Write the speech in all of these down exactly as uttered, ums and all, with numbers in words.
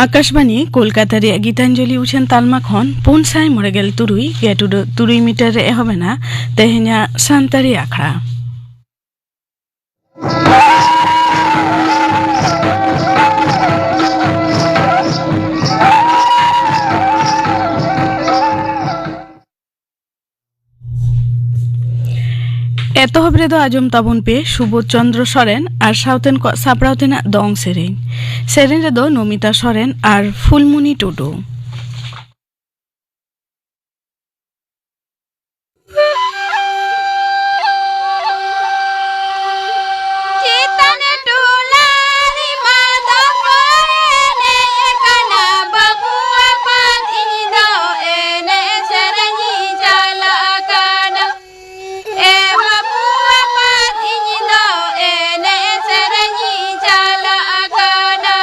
ᱟᱠᱟᱥᱵᱟᱱᱤ ᱠᱳᱞᱠᱟᱛᱟ ᱨᱮᱭᱟᱜ ᱜᱤᱛᱟᱧᱡᱚᱞᱤ ᱩᱪᱷᱟᱹᱱ ᱛᱟᱞᱢᱟ ᱠᱷᱚᱱ ᱯᱩᱱ ᱥᱟᱭ ᱢᱚᱬᱮ ᱜᱮᱞ ᱛᱩᱨᱩᱭ ᱜᱮᱴᱩᱰᱟᱹᱜ ᱛᱩᱨᱩᱭ ᱢᱤᱴᱟᱨ ᱨᱮ ᱮᱦᱚᱵ ᱮᱱᱟ ᱛᱮᱦᱮᱧᱟᱜ ᱥᱟᱱᱛᱟᱲᱤ ᱟᱠᱷᱲᱟ᱾ ᱮᱛᱚᱦᱚᱵ ᱨᱮᱫᱚ ᱟᱸᱡᱚᱢ ᱛᱟᱵᱚᱱ ᱯᱮ ᱥᱩᱵᱳᱫᱷ ᱪᱚᱱᱫᱨᱚ ᱥᱚᱨᱮᱱ ᱟᱨ ᱥᱟᱶᱛᱮᱱ ᱠᱚᱣᱟᱜ ᱥᱟᱯᱲᱟᱣ ᱛᱮᱱᱟᱜ ᱫᱚᱝ ᱥᱮᱨᱮᱧ᱾ ᱥᱮᱨᱮᱧ ᱨᱮᱫᱚ ᱱᱚᱢᱤᱛᱟ ᱥᱚᱨᱮᱱ ᱟᱨ ᱯᱷᱩᱞᱢᱩᱱᱤ ᱴᱩᱰᱩ᱾ ᱪᱮᱛᱟᱱ ᱴᱚᱞᱟ ᱨᱮᱢᱟ ᱫᱚᱠᱚ ᱮᱱᱮᱡ ᱠᱟᱱᱟ, ᱵᱟᱹᱵᱩ ᱟᱯᱟᱛ ᱤᱧ ᱫᱚ ᱮᱱᱮᱡ ᱥᱮᱨᱮᱧ ᱤᱧ ᱪᱟᱞᱟᱜ ᱠᱟᱱᱟ᱾ ᱮ ᱵᱟᱹᱵᱩ ᱟᱯᱟᱛ ᱤᱧ ᱫᱚ ᱮᱱᱮᱡ ᱥᱮᱨᱮᱧ ᱤᱧ ᱪᱟᱞᱟᱜ ᱠᱟᱱᱟ᱾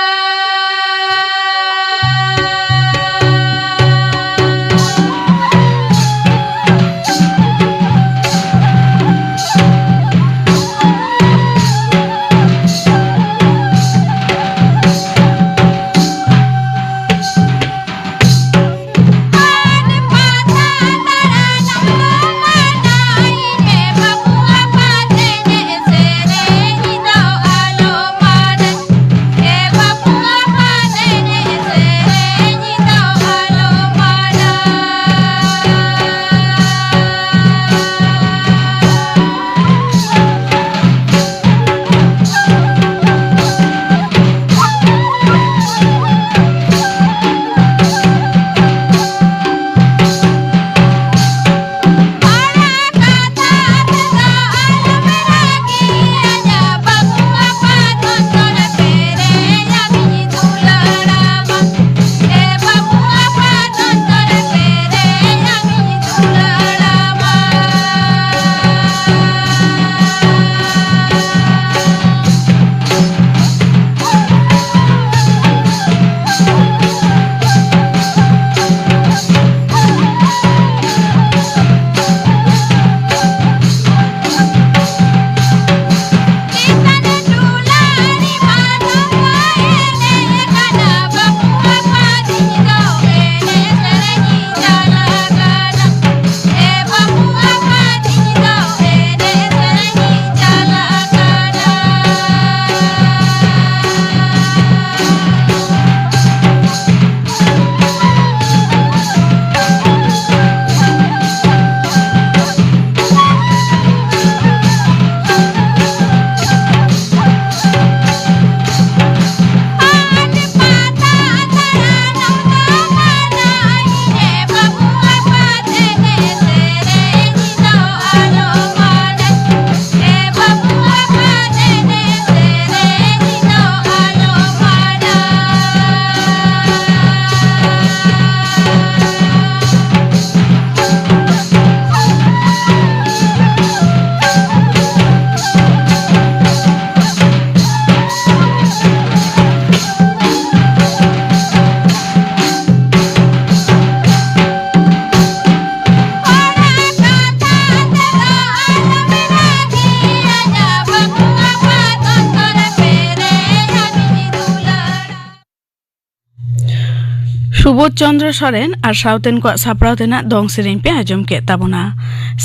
ᱵᱳᱫᱷ ᱪᱚᱱᱫᱨᱚ ᱥᱚᱨᱮᱱ ᱟᱨ ᱥᱟᱶᱛᱮᱱ ᱠᱚᱣᱟᱜ ᱥᱟᱯᱲᱟᱣ ᱛᱮᱱᱟᱜ ᱫᱚᱝ ᱥᱮᱨᱮᱧ ᱯᱮ ᱟᱸᱡᱚᱢ ᱠᱮᱫ ᱛᱟᱵᱚᱱᱟ᱾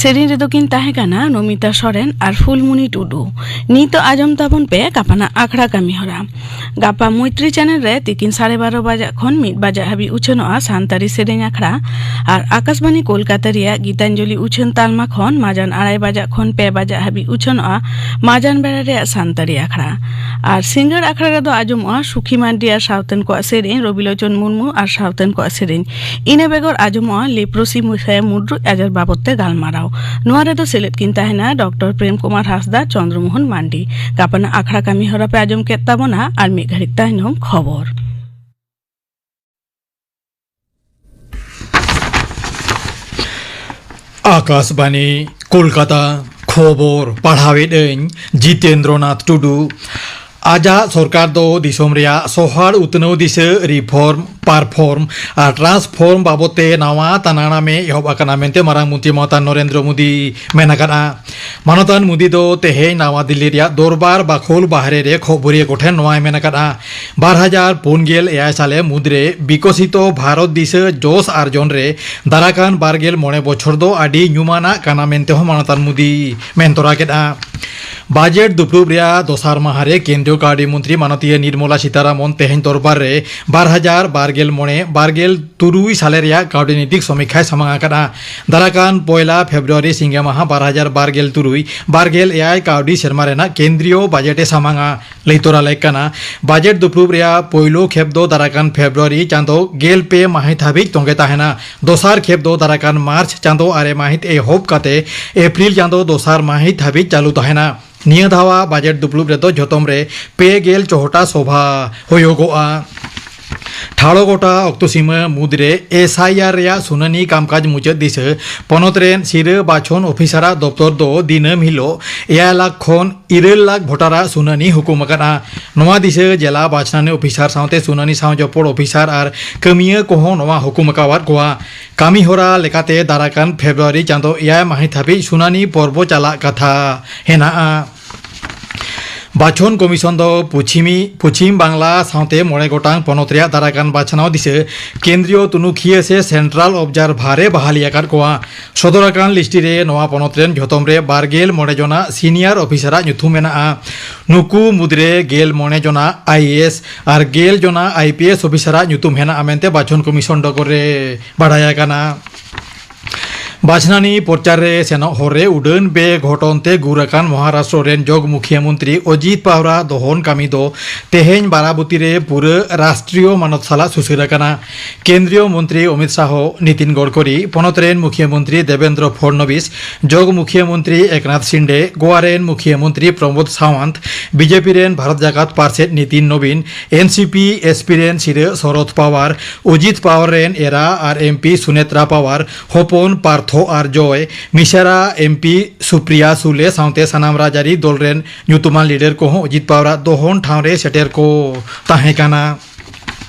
ᱥᱮᱨᱮᱧ ᱨᱮᱫᱚ ᱠᱤᱱ ᱛᱟᱦᱮᱸ ᱠᱟᱱᱟ ᱱᱚᱢᱤᱛᱟ ᱥᱚᱨᱮᱱ ᱟᱨ ᱯᱷᱩᱞᱢᱩᱱᱤ ᱴᱩᱰᱩ᱾ ᱱᱤᱛᱚᱜ ᱟᱸᱡᱚᱢ ᱛᱟᱵᱚᱱ ᱯᱮ ᱜᱟᱯᱟᱱᱟᱜ ᱟᱠᱷᱲᱟ ᱠᱟᱹᱢᱤ ᱦᱚᱨᱟ᱾ ᱜᱟᱯᱟ ᱢᱳᱭᱛᱨᱤ ᱪᱮᱱᱮᱞ ᱨᱮ ᱛᱤᱠᱤᱱ ᱥᱟᱲᱮ ᱵᱟᱨᱚ ᱵᱟᱡᱟᱜ ᱠᱷᱚᱱ ᱢᱤᱫ ᱵᱟᱡᱟᱜ ᱦᱟᱹᱵᱤᱡ ᱩᱪᱷᱟᱹᱱᱚᱜᱼᱟ ᱥᱟᱱᱛᱟᱲᱤ ᱥᱮᱨᱮᱧ ᱟᱠᱷᱲᱟ᱾ ᱟᱨ ᱟᱠᱟᱥᱵᱟᱱᱤ ᱠᱳᱞᱠᱟᱛᱟ ᱨᱮᱭᱟᱜ ᱜᱤᱛᱟᱧᱡᱚᱞᱤ ᱩᱪᱷᱟᱹᱱ ᱛᱟᱞᱢᱟ ᱠᱷᱚᱱ ᱢᱟᱡᱟᱱ ᱟᱲᱟᱭ ᱵᱟᱡᱟᱜ ᱠᱷᱚᱱ ᱯᱮ ᱵᱟᱡᱟᱜ ᱦᱟᱹᱵᱤᱡ ᱩᱪᱷᱟᱹᱱᱚᱜᱼᱟ ᱢᱟᱡᱟᱱ ᱵᱮᱲᱟ ᱨᱮᱭᱟᱜ ᱥᱟᱱᱛᱟᱲᱤ ᱟᱠᱷᱲᱟ᱾ ᱟᱨ ᱥᱤᱸᱜᱟᱹᱲ ᱟᱠᱷᱲᱟ ᱨᱮᱫᱚ ᱟᱸᱡᱚᱢᱚᱜᱼᱟ ᱥᱩᱠᱷᱤ ᱢᱟᱱᱰᱤ ᱟᱨ ᱥᱟᱶᱛᱮᱱ ᱠᱚᱣᱟᱜ ᱥᱮᱨᱮᱧ, ᱨᱚᱵᱤᱞᱳᱪᱚᱱ ᱢᱩᱨᱢᱩ ᱟᱨ ᱥᱟᱶᱛᱮᱱ ᱠᱚᱣᱟᱜ ᱥᱮᱨᱮᱧ᱾ ᱤᱱᱟᱹ ᱵᱮᱜᱚᱨ ᱟᱸᱡᱚᱢᱚᱜᱼᱟ ᱞᱮᱯᱨᱳᱥᱤ ᱢᱩᱥᱟᱭᱟ ᱢᱩᱰᱨᱩᱡ ᱟᱡᱟᱨ ᱵᱟᱵᱚᱫ ᱛᱮ ᱜᱟᱞᱢᱟᱨᱟᱣ᱾ ᱱᱚᱣᱟ ᱨᱮᱫᱚ ᱥᱮᱞᱮᱫ ᱠᱤᱱ ᱛᱟᱦᱮᱱᱟ ᱰᱚᱠᱴᱚᱨ ᱯᱨᱮᱢ ᱠᱩᱢᱟᱨ ᱦᱟᱸᱥᱫᱟ, ᱪᱚᱱᱫᱨᱚ ᱢᱳᱦᱚᱱ ᱢᱟᱱᱰᱤ᱾ ᱜᱟᱯᱟᱱᱟᱜ ᱟᱠᱷᱲᱟ ᱠᱟᱹᱢᱤ ᱦᱚᱨᱟ ᱯᱮ ᱟᱸᱡᱚᱢ ᱠᱮᱫ ᱛᱟᱵᱚᱱᱟ᱾ ᱟᱨ ᱢᱤᱫ ᱜᱷᱟᱹᱲᱤᱡ ᱛᱟᱭᱱᱚᱢ ᱠᱷᱚᱵᱚᱨ᱾ ᱟᱠᱟᱥᱵᱟᱱᱤ, ᱠᱳᱞᱠᱟᱛᱟ᱾ ᱠᱷᱚᱵᱚᱨ ᱯᱟᱲᱦᱟᱣᱮᱫ ᱟᱹᱧ ᱡᱤᱛᱮᱱᱫᱨᱚᱱᱟᱛᱷ ᱴᱩᱰᱩ᱾ ᱟᱡᱟᱜ ᱥᱚᱨᱠᱟᱨ ᱫᱚ ᱫᱤᱥᱚᱢ ᱨᱮᱭᱟᱜ ᱥᱚᱦᱟᱲ ᱩᱛᱱᱟᱹᱣ ᱫᱤᱥᱟᱹ, reform, perform ᱟᱨ transform ᱵᱟᱵᱚᱫ ᱛᱮ ᱱᱟᱣᱟ ᱛᱟᱱᱟᱲᱟᱢ ᱮ ᱮᱦᱚᱵ ᱟᱠᱟᱱᱟ ᱢᱮᱱᱛᱮ ᱢᱟᱨᱟᱝ ᱢᱚᱱᱛᱨᱤ ᱢᱟᱱᱚᱛᱟᱱ ᱱᱚᱨᱮᱱᱫᱨᱚ ᱢᱳᱫᱤ ᱢᱮᱱ ᱟᱠᱟᱫᱼᱟ᱾ ᱢᱟᱱᱚᱛᱟᱱ ᱢᱳᱫᱤ ᱫᱚ ᱛᱮᱦᱮᱧ ᱱᱟᱣᱟ ᱫᱤᱞᱞᱤ ᱨᱮᱭᱟᱜ ᱫᱚᱨᱵᱟᱨ ᱵᱟᱠᱷᱳᱞ ᱵᱟᱦᱨᱮ ᱨᱮ ᱠᱷᱚᱵᱚᱨᱤᱭᱟᱹ ᱠᱚᱴᱷᱮᱱ ᱱᱚᱣᱟᱭ ᱢᱮᱱ ᱟᱠᱟᱫᱼᱟ᱾ ᱵᱟᱨ ᱦᱟᱡᱟᱨ ᱯᱩᱱ ᱜᱮᱞ ᱮᱭᱟᱭ ᱥᱟᱞᱮ ᱢᱩᱫᱽᱨᱮ ᱵᱤᱠᱚᱥᱤᱛᱚ ᱵᱷᱟᱨᱚᱛ ᱫᱤᱥᱟᱹ ᱡᱚᱥ ᱟᱨᱡᱚᱱ ᱨᱮ ᱫᱟᱨᱟᱠᱟᱱ ᱵᱟᱨ ᱜᱮᱞ ᱢᱚᱬᱮ ᱵᱚᱪᱷᱚᱨ ᱫᱚ ᱟᱹᱰᱤ ᱧᱩᱢᱟᱱᱟᱜ ᱠᱟᱱᱟ ᱢᱮᱱᱛᱮ ᱦᱚᱸ ᱢᱟᱱᱚᱛᱟᱱ ᱢᱳᱫᱤ ᱢᱮᱱ ᱛᱚᱨᱟ ᱠᱮᱫᱼᱟ᱾ ᱵᱟᱡᱮᱴ ᱫᱩᱯᱲᱩᱵ ᱨᱮᱭᱟᱜ ᱫᱚᱥᱟᱨ ᱢᱟᱦᱟ ᱨᱮ ᱠᱮᱱᱫᱨᱤᱭᱚ ᱠᱟᱹᱣᱰᱤ ᱢᱚᱱᱛᱨᱤ ᱢᱟᱱᱚᱛᱤᱭᱟᱹ ᱱᱤᱨᱢᱚᱞᱟ ᱥᱤᱛᱟᱨᱟᱢᱚᱱ ᱛᱮᱦᱮᱧ ᱫᱚᱨᱵᱟᱨ ᱨᱮ ᱵᱟᱨ ᱦᱟᱡᱟᱨ ᱵᱟᱨ ᱜᱮᱞ ᱢᱚᱬᱮ ᱵᱟᱨ ᱜᱮᱞ ᱛᱩᱨᱩᱭ ᱥᱟᱞᱮ ᱨᱮᱭᱟᱜ ᱠᱟᱹᱣᱰᱤ ᱱᱤᱛᱤᱠ ᱥᱚᱢᱤᱠᱷᱟᱭ ᱥᱟᱢᱟᱝ ᱟᱠᱟᱫᱼᱟ᱾ ᱫᱟᱨᱟᱠᱟᱱ ᱯᱚᱭᱞᱟ ᱯᱷᱮᱵᱽᱨᱩᱣᱟᱨᱤ ᱥᱤᱸᱜᱮ ᱢᱟᱦᱟ ᱵᱟᱨ ᱦᱟᱡᱟᱨ ᱵᱟᱨ ᱜᱮᱞ ᱛᱩᱨᱩᱭ ᱵᱟᱨ ᱜᱮᱞ ᱮᱭᱟᱭ ᱠᱟᱹᱣᱰᱤ ᱥᱮᱨᱢᱟ ᱨᱮᱱᱟᱜ ᱠᱮᱱᱫᱨᱤᱭᱚ ᱵᱟᱡᱮᱴ ᱮ ᱥᱟᱢᱟᱝᱟ᱾ ᱞᱟᱹᱭ ᱛᱚᱨᱟ ᱞᱮᱠ ᱠᱟᱱᱟ, ᱵᱟᱡᱮᱴ ᱫᱩᱯᱲᱩᱵ ᱨᱮᱭᱟᱜ ᱯᱳᱭᱞᱳ ᱠᱷᱮᱯ ᱫᱚ ᱫᱟᱨᱟᱠᱟᱱ ᱯᱷᱮᱵᱽᱨᱩᱣᱟᱨᱤ ᱪᱟᱸᱫᱚ ᱜᱮᱞ ᱯᱮ ᱢᱟᱹᱦᱤᱛ ᱦᱟᱹᱵᱤᱡ ᱛᱚᱸᱜᱮ ᱛᱟᱦᱮᱱᱟ᱾ ᱫᱚᱥᱟᱨ ᱠᱷᱮᱯ ᱫᱚ ᱫᱟᱨᱟᱠᱟᱱ ᱢᱟᱨᱪ ᱪᱟᱸᱫᱚ ᱟᱨᱮ ᱢᱟᱹᱦᱤᱛ ᱮᱦᱚᱵ ᱠᱟᱛᱮ ᱮᱯᱨᱤᱞ ᱪᱟᱸᱫᱚ ᱫᱚᱥᱟᱨ ᱢᱟᱹᱦᱤᱛ ᱦᱟᱹᱵᱤᱡ ᱪᱟᱹᱞᱩ ᱛᱟᱦᱮᱱᱟ᱾ ᱱᱤᱭᱟᱹ ᱫᱷᱟᱣᱟᱜ ᱵᱟᱡᱮᱴ ᱫᱩᱯᱲᱩᱵ ᱨᱮᱫᱚ ᱡᱷᱚᱛᱚᱢ ᱨᱮ ᱯᱮ ᱜᱮᱞ ᱪᱚᱦᱚᱴᱟ ᱥᱚᱵᱷᱟ ᱦᱩᱭᱩᱜᱚᱜᱼᱟ᱾ ᱴᱷᱟᱲᱚ ᱜᱚᱴᱟ ᱚᱠᱛᱚ ᱥᱤᱢᱟᱹ ᱢᱩᱫᱽᱨᱮ ᱮᱥ ᱟᱭ ᱟᱨ ᱨᱮᱭᱟᱜ ᱥᱩᱱᱟᱹᱱᱤ ᱠᱟᱢᱠᱟᱡᱽ ᱢᱩᱪᱟᱹᱫ ᱫᱤᱥᱟᱹ᱾ ᱯᱚᱱᱚᱛ ᱨᱮᱱ ᱥᱤᱨᱟᱹ ᱵᱟᱪᱷᱚᱱ ᱚᱯᱷᱤᱥᱟᱨᱟᱜ ᱫᱚᱯᱛᱚᱨ ᱫᱚ ᱫᱤᱱᱟᱹᱢ ᱦᱤᱞᱳᱜ ᱮᱭᱟᱭ ᱞᱟᱠᱷ ᱠᱷᱚᱱ ᱤᱨᱟᱹᱞ ᱞᱟᱠᱷ ᱵᱷᱳᱴᱟᱨᱟᱜ ᱥᱩᱱᱟᱹᱱᱤ ᱦᱩᱠᱩᱢ ᱟᱠᱟᱫᱼᱟ᱾ ᱱᱚᱣᱟ ᱫᱤᱥᱟᱹ ᱡᱮᱞᱟ ᱵᱟᱪᱷᱱᱟᱱᱤ ᱚᱯᱷᱤᱥᱟᱨ ᱥᱟᱶᱛᱮ ᱥᱩᱱᱟᱹᱱᱤ ᱥᱟᱶ ᱡᱚᱯᱚᱲ ᱚᱯᱷᱤᱥᱟᱨ ᱟᱨ ᱠᱟᱹᱢᱤᱭᱟᱹ ᱠᱚᱦᱚᱸ ᱱᱚᱣᱟ ᱦᱩᱠᱩᱢ ᱟᱠᱟᱣᱟᱫ ᱠᱚᱣᱟ᱾ ᱠᱟᱹᱢᱤ ᱦᱚᱨᱟ ᱞᱮᱠᱟᱛᱮ ᱫᱟᱨᱟᱠᱟᱱ ᱯᱷᱮᱵᱽᱨᱩᱣᱟᱨᱤ ᱪᱟᱸᱫᱚ ᱮᱭᱟᱭ ᱢᱟᱹᱦᱤᱛ ᱦᱟᱹᱵᱤᱡ ᱥᱩᱱᱟᱹᱱᱤ ᱯᱚᱨᱵᱚ ᱪᱟᱞᱟᱜ ᱠᱟᱛᱷᱟ ᱦᱮᱱᱟᱜᱼᱟ᱾ ᱵᱟᱪᱷᱚᱱ ᱠᱚᱢᱤᱥᱚᱱ ᱫᱚ ᱯᱚᱪᱷᱤᱢᱤ, ᱯᱚᱪᱷᱤᱢ ᱵᱟᱝᱞᱟ ᱥᱟᱶᱛᱮ ᱢᱚᱬᱮ ᱜᱚᱴᱟᱝ ᱯᱚᱱᱚᱛ ᱨᱮᱭᱟᱜ ᱫᱟᱨᱟᱭ ᱠᱟᱱ ᱵᱟᱪᱷᱱᱟᱣ ᱫᱤᱥᱟᱹ ᱠᱮᱱᱫᱨᱤᱭᱚ ᱛᱩᱱᱩᱠᱷᱤᱭᱟᱹ ᱥᱮ ᱥᱮᱱᱴᱨᱟᱞ ᱚᱵᱡᱟᱨᱵᱷᱟᱨ ᱮ ᱵᱟᱦᱟᱞᱤ ᱟᱠᱟᱫ ᱠᱚᱣᱟ᱾ ᱥᱚᱫᱚᱨ ᱟᱠᱟᱱ ᱞᱤᱥᱴ ᱨᱮ ᱱᱚᱣᱟ ᱯᱚᱱᱚᱛ ᱨᱮᱱ ᱡᱷᱚᱛᱚᱢ ᱨᱮ ᱵᱟᱨ ᱜᱮᱞ ᱢᱚᱬᱮ ᱡᱚᱱᱟᱜ ᱥᱤᱱᱤᱭᱟᱨ ᱚᱯᱷᱤᱥᱟᱨᱟᱜ ᱧᱩᱛᱩᱢ ᱢᱮᱱᱟᱜᱼᱟ᱾ ᱱᱩᱠᱩ ᱢᱩᱫᱽᱨᱮ ᱜᱮᱞ ᱢᱚᱬᱮ ᱡᱚᱱᱟᱜ ᱟᱭ ᱮ ᱮᱥ ᱟᱨ ᱜᱮᱞ ᱡᱚᱱᱟᱜ ᱟᱭ ᱯᱤ ᱮᱥ ᱚᱯᱷᱤᱥᱟᱨᱟᱜ ᱧᱩᱛᱩᱢ ᱦᱮᱱᱟᱜᱼᱟ ᱢᱮᱱᱛᱮ ᱵᱟᱪᱷᱚᱱ ᱠᱚᱢᱤᱥᱚᱱ ᱰᱚᱜᱚᱨ ᱨᱮ ᱵᱟᱲᱟᱭ ᱟᱠᱟᱱᱟ᱾ ᱵᱟᱪᱷᱱᱟᱱᱤ ᱯᱨᱚᱪᱟᱨ ᱨᱮ ᱥᱮᱱᱚᱜ ᱦᱚᱨ ᱨᱮ ᱩᱰᱟᱹᱱ ᱵᱮᱜᱷᱚᱴᱚᱱ ᱛᱮ ᱜᱩᱨ ᱟᱠᱟᱱ ᱢᱚᱦᱟᱨᱟᱥᱴᱨᱚ ᱨᱮᱱ ᱡᱚᱜᱽ ᱢᱩᱠᱷᱤᱭᱟᱹ ᱢᱚᱱᱛᱨᱤ ᱚᱡᱤᱛ ᱯᱟᱣᱨᱟ ᱫᱚᱦᱚᱱ ᱠᱟᱹᱢᱤ ᱫᱚ ᱛᱮᱦᱮᱧ ᱵᱟᱨᱟᱵᱚᱛᱤ ᱨᱮ ᱯᱩᱨᱟᱹ ᱨᱟᱥᱴᱨᱤᱭᱚ ᱢᱟᱱᱚᱛ ᱥᱟᱞᱟᱜ ᱥᱩᱥᱟᱹᱨ ᱟᱠᱟᱱᱟ᱾ ᱠᱮᱱᱫᱨᱤᱭᱚ ᱢᱚᱱᱛᱨᱤ ᱚᱢᱤᱛ ᱥᱟᱦᱚ, ᱱᱤᱛᱤᱱ ᱜᱚᱰᱠᱚᱨᱤ, ᱯᱚᱱᱚᱛ ᱨᱮᱱ ᱢᱩᱠᱷᱤᱭᱟᱹ ᱢᱚᱱᱛᱨᱤ ᱫᱮᱵᱮᱱᱫᱨᱚ ᱯᱷᱚᱰᱱᱚᱵᱤᱥ, ᱡᱚᱜᱽ ᱢᱩᱠᱷᱤᱭᱟᱹ ᱢᱚᱱᱛᱨᱤ ᱮᱠᱱᱟᱛᱷ ᱥᱤᱱᱰᱮ, ᱜᱳᱣᱟ ᱨᱮᱱ ᱢᱩᱠᱷᱤᱭᱟᱹ ᱢᱚᱱᱛᱨᱤ ᱯᱨᱚᱢᱳᱫ ᱥᱟᱣᱟᱱᱛ, ᱵᱤᱡᱮᱯᱤ ᱨᱮᱱ ᱵᱷᱟᱨᱚᱛ ᱡᱟᱠᱟᱛ ᱯᱟᱨᱥᱮᱛ ᱱᱤᱛᱤᱱ ᱱᱚᱵᱤᱱ, ᱮᱱ ᱥᱤ ᱯᱤ ᱮᱥ ᱯᱤ ᱨᱮᱱ ᱥᱤᱨᱟᱹ ᱥᱚᱨᱚᱫ ᱯᱟᱣᱟᱨ, ᱚᱡᱤᱛ ᱯᱟᱣᱟᱨ ᱨᱮᱱ ᱮᱨᱟ ᱟᱨ ᱮᱢ ᱯᱤ ᱥᱩᱱᱮᱛᱨᱟ ᱯᱟᱣᱟᱨ, ᱦᱚᱯᱚᱱ ᱯᱟᱨᱛᱷᱚ ᱟᱨ ᱡᱚᱭ, ᱢᱤᱥᱮᱨᱟ ᱮᱢ ᱯᱤ ᱥᱩᱯᱨᱤᱭᱟ ᱥᱩᱞᱮ ᱥᱟᱶᱛᱮ ᱥᱟᱱᱟᱢ ᱨᱟᱡᱽᱟᱹᱨᱤ ᱫᱚᱞ ᱨᱮᱱ ᱧᱩᱛᱩᱢᱟᱱ ᱞᱤᱰᱟᱨ ᱠᱚᱦᱚᱸ ᱚᱡᱤᱛ ᱯᱟᱣᱟᱨᱟᱜ ᱫᱚᱦᱚᱱ ᱴᱷᱟᱶ ᱨᱮ ᱥᱮᱴᱮᱨ ᱠᱚ ᱛᱟᱦᱮᱸ ᱠᱟᱱᱟ᱾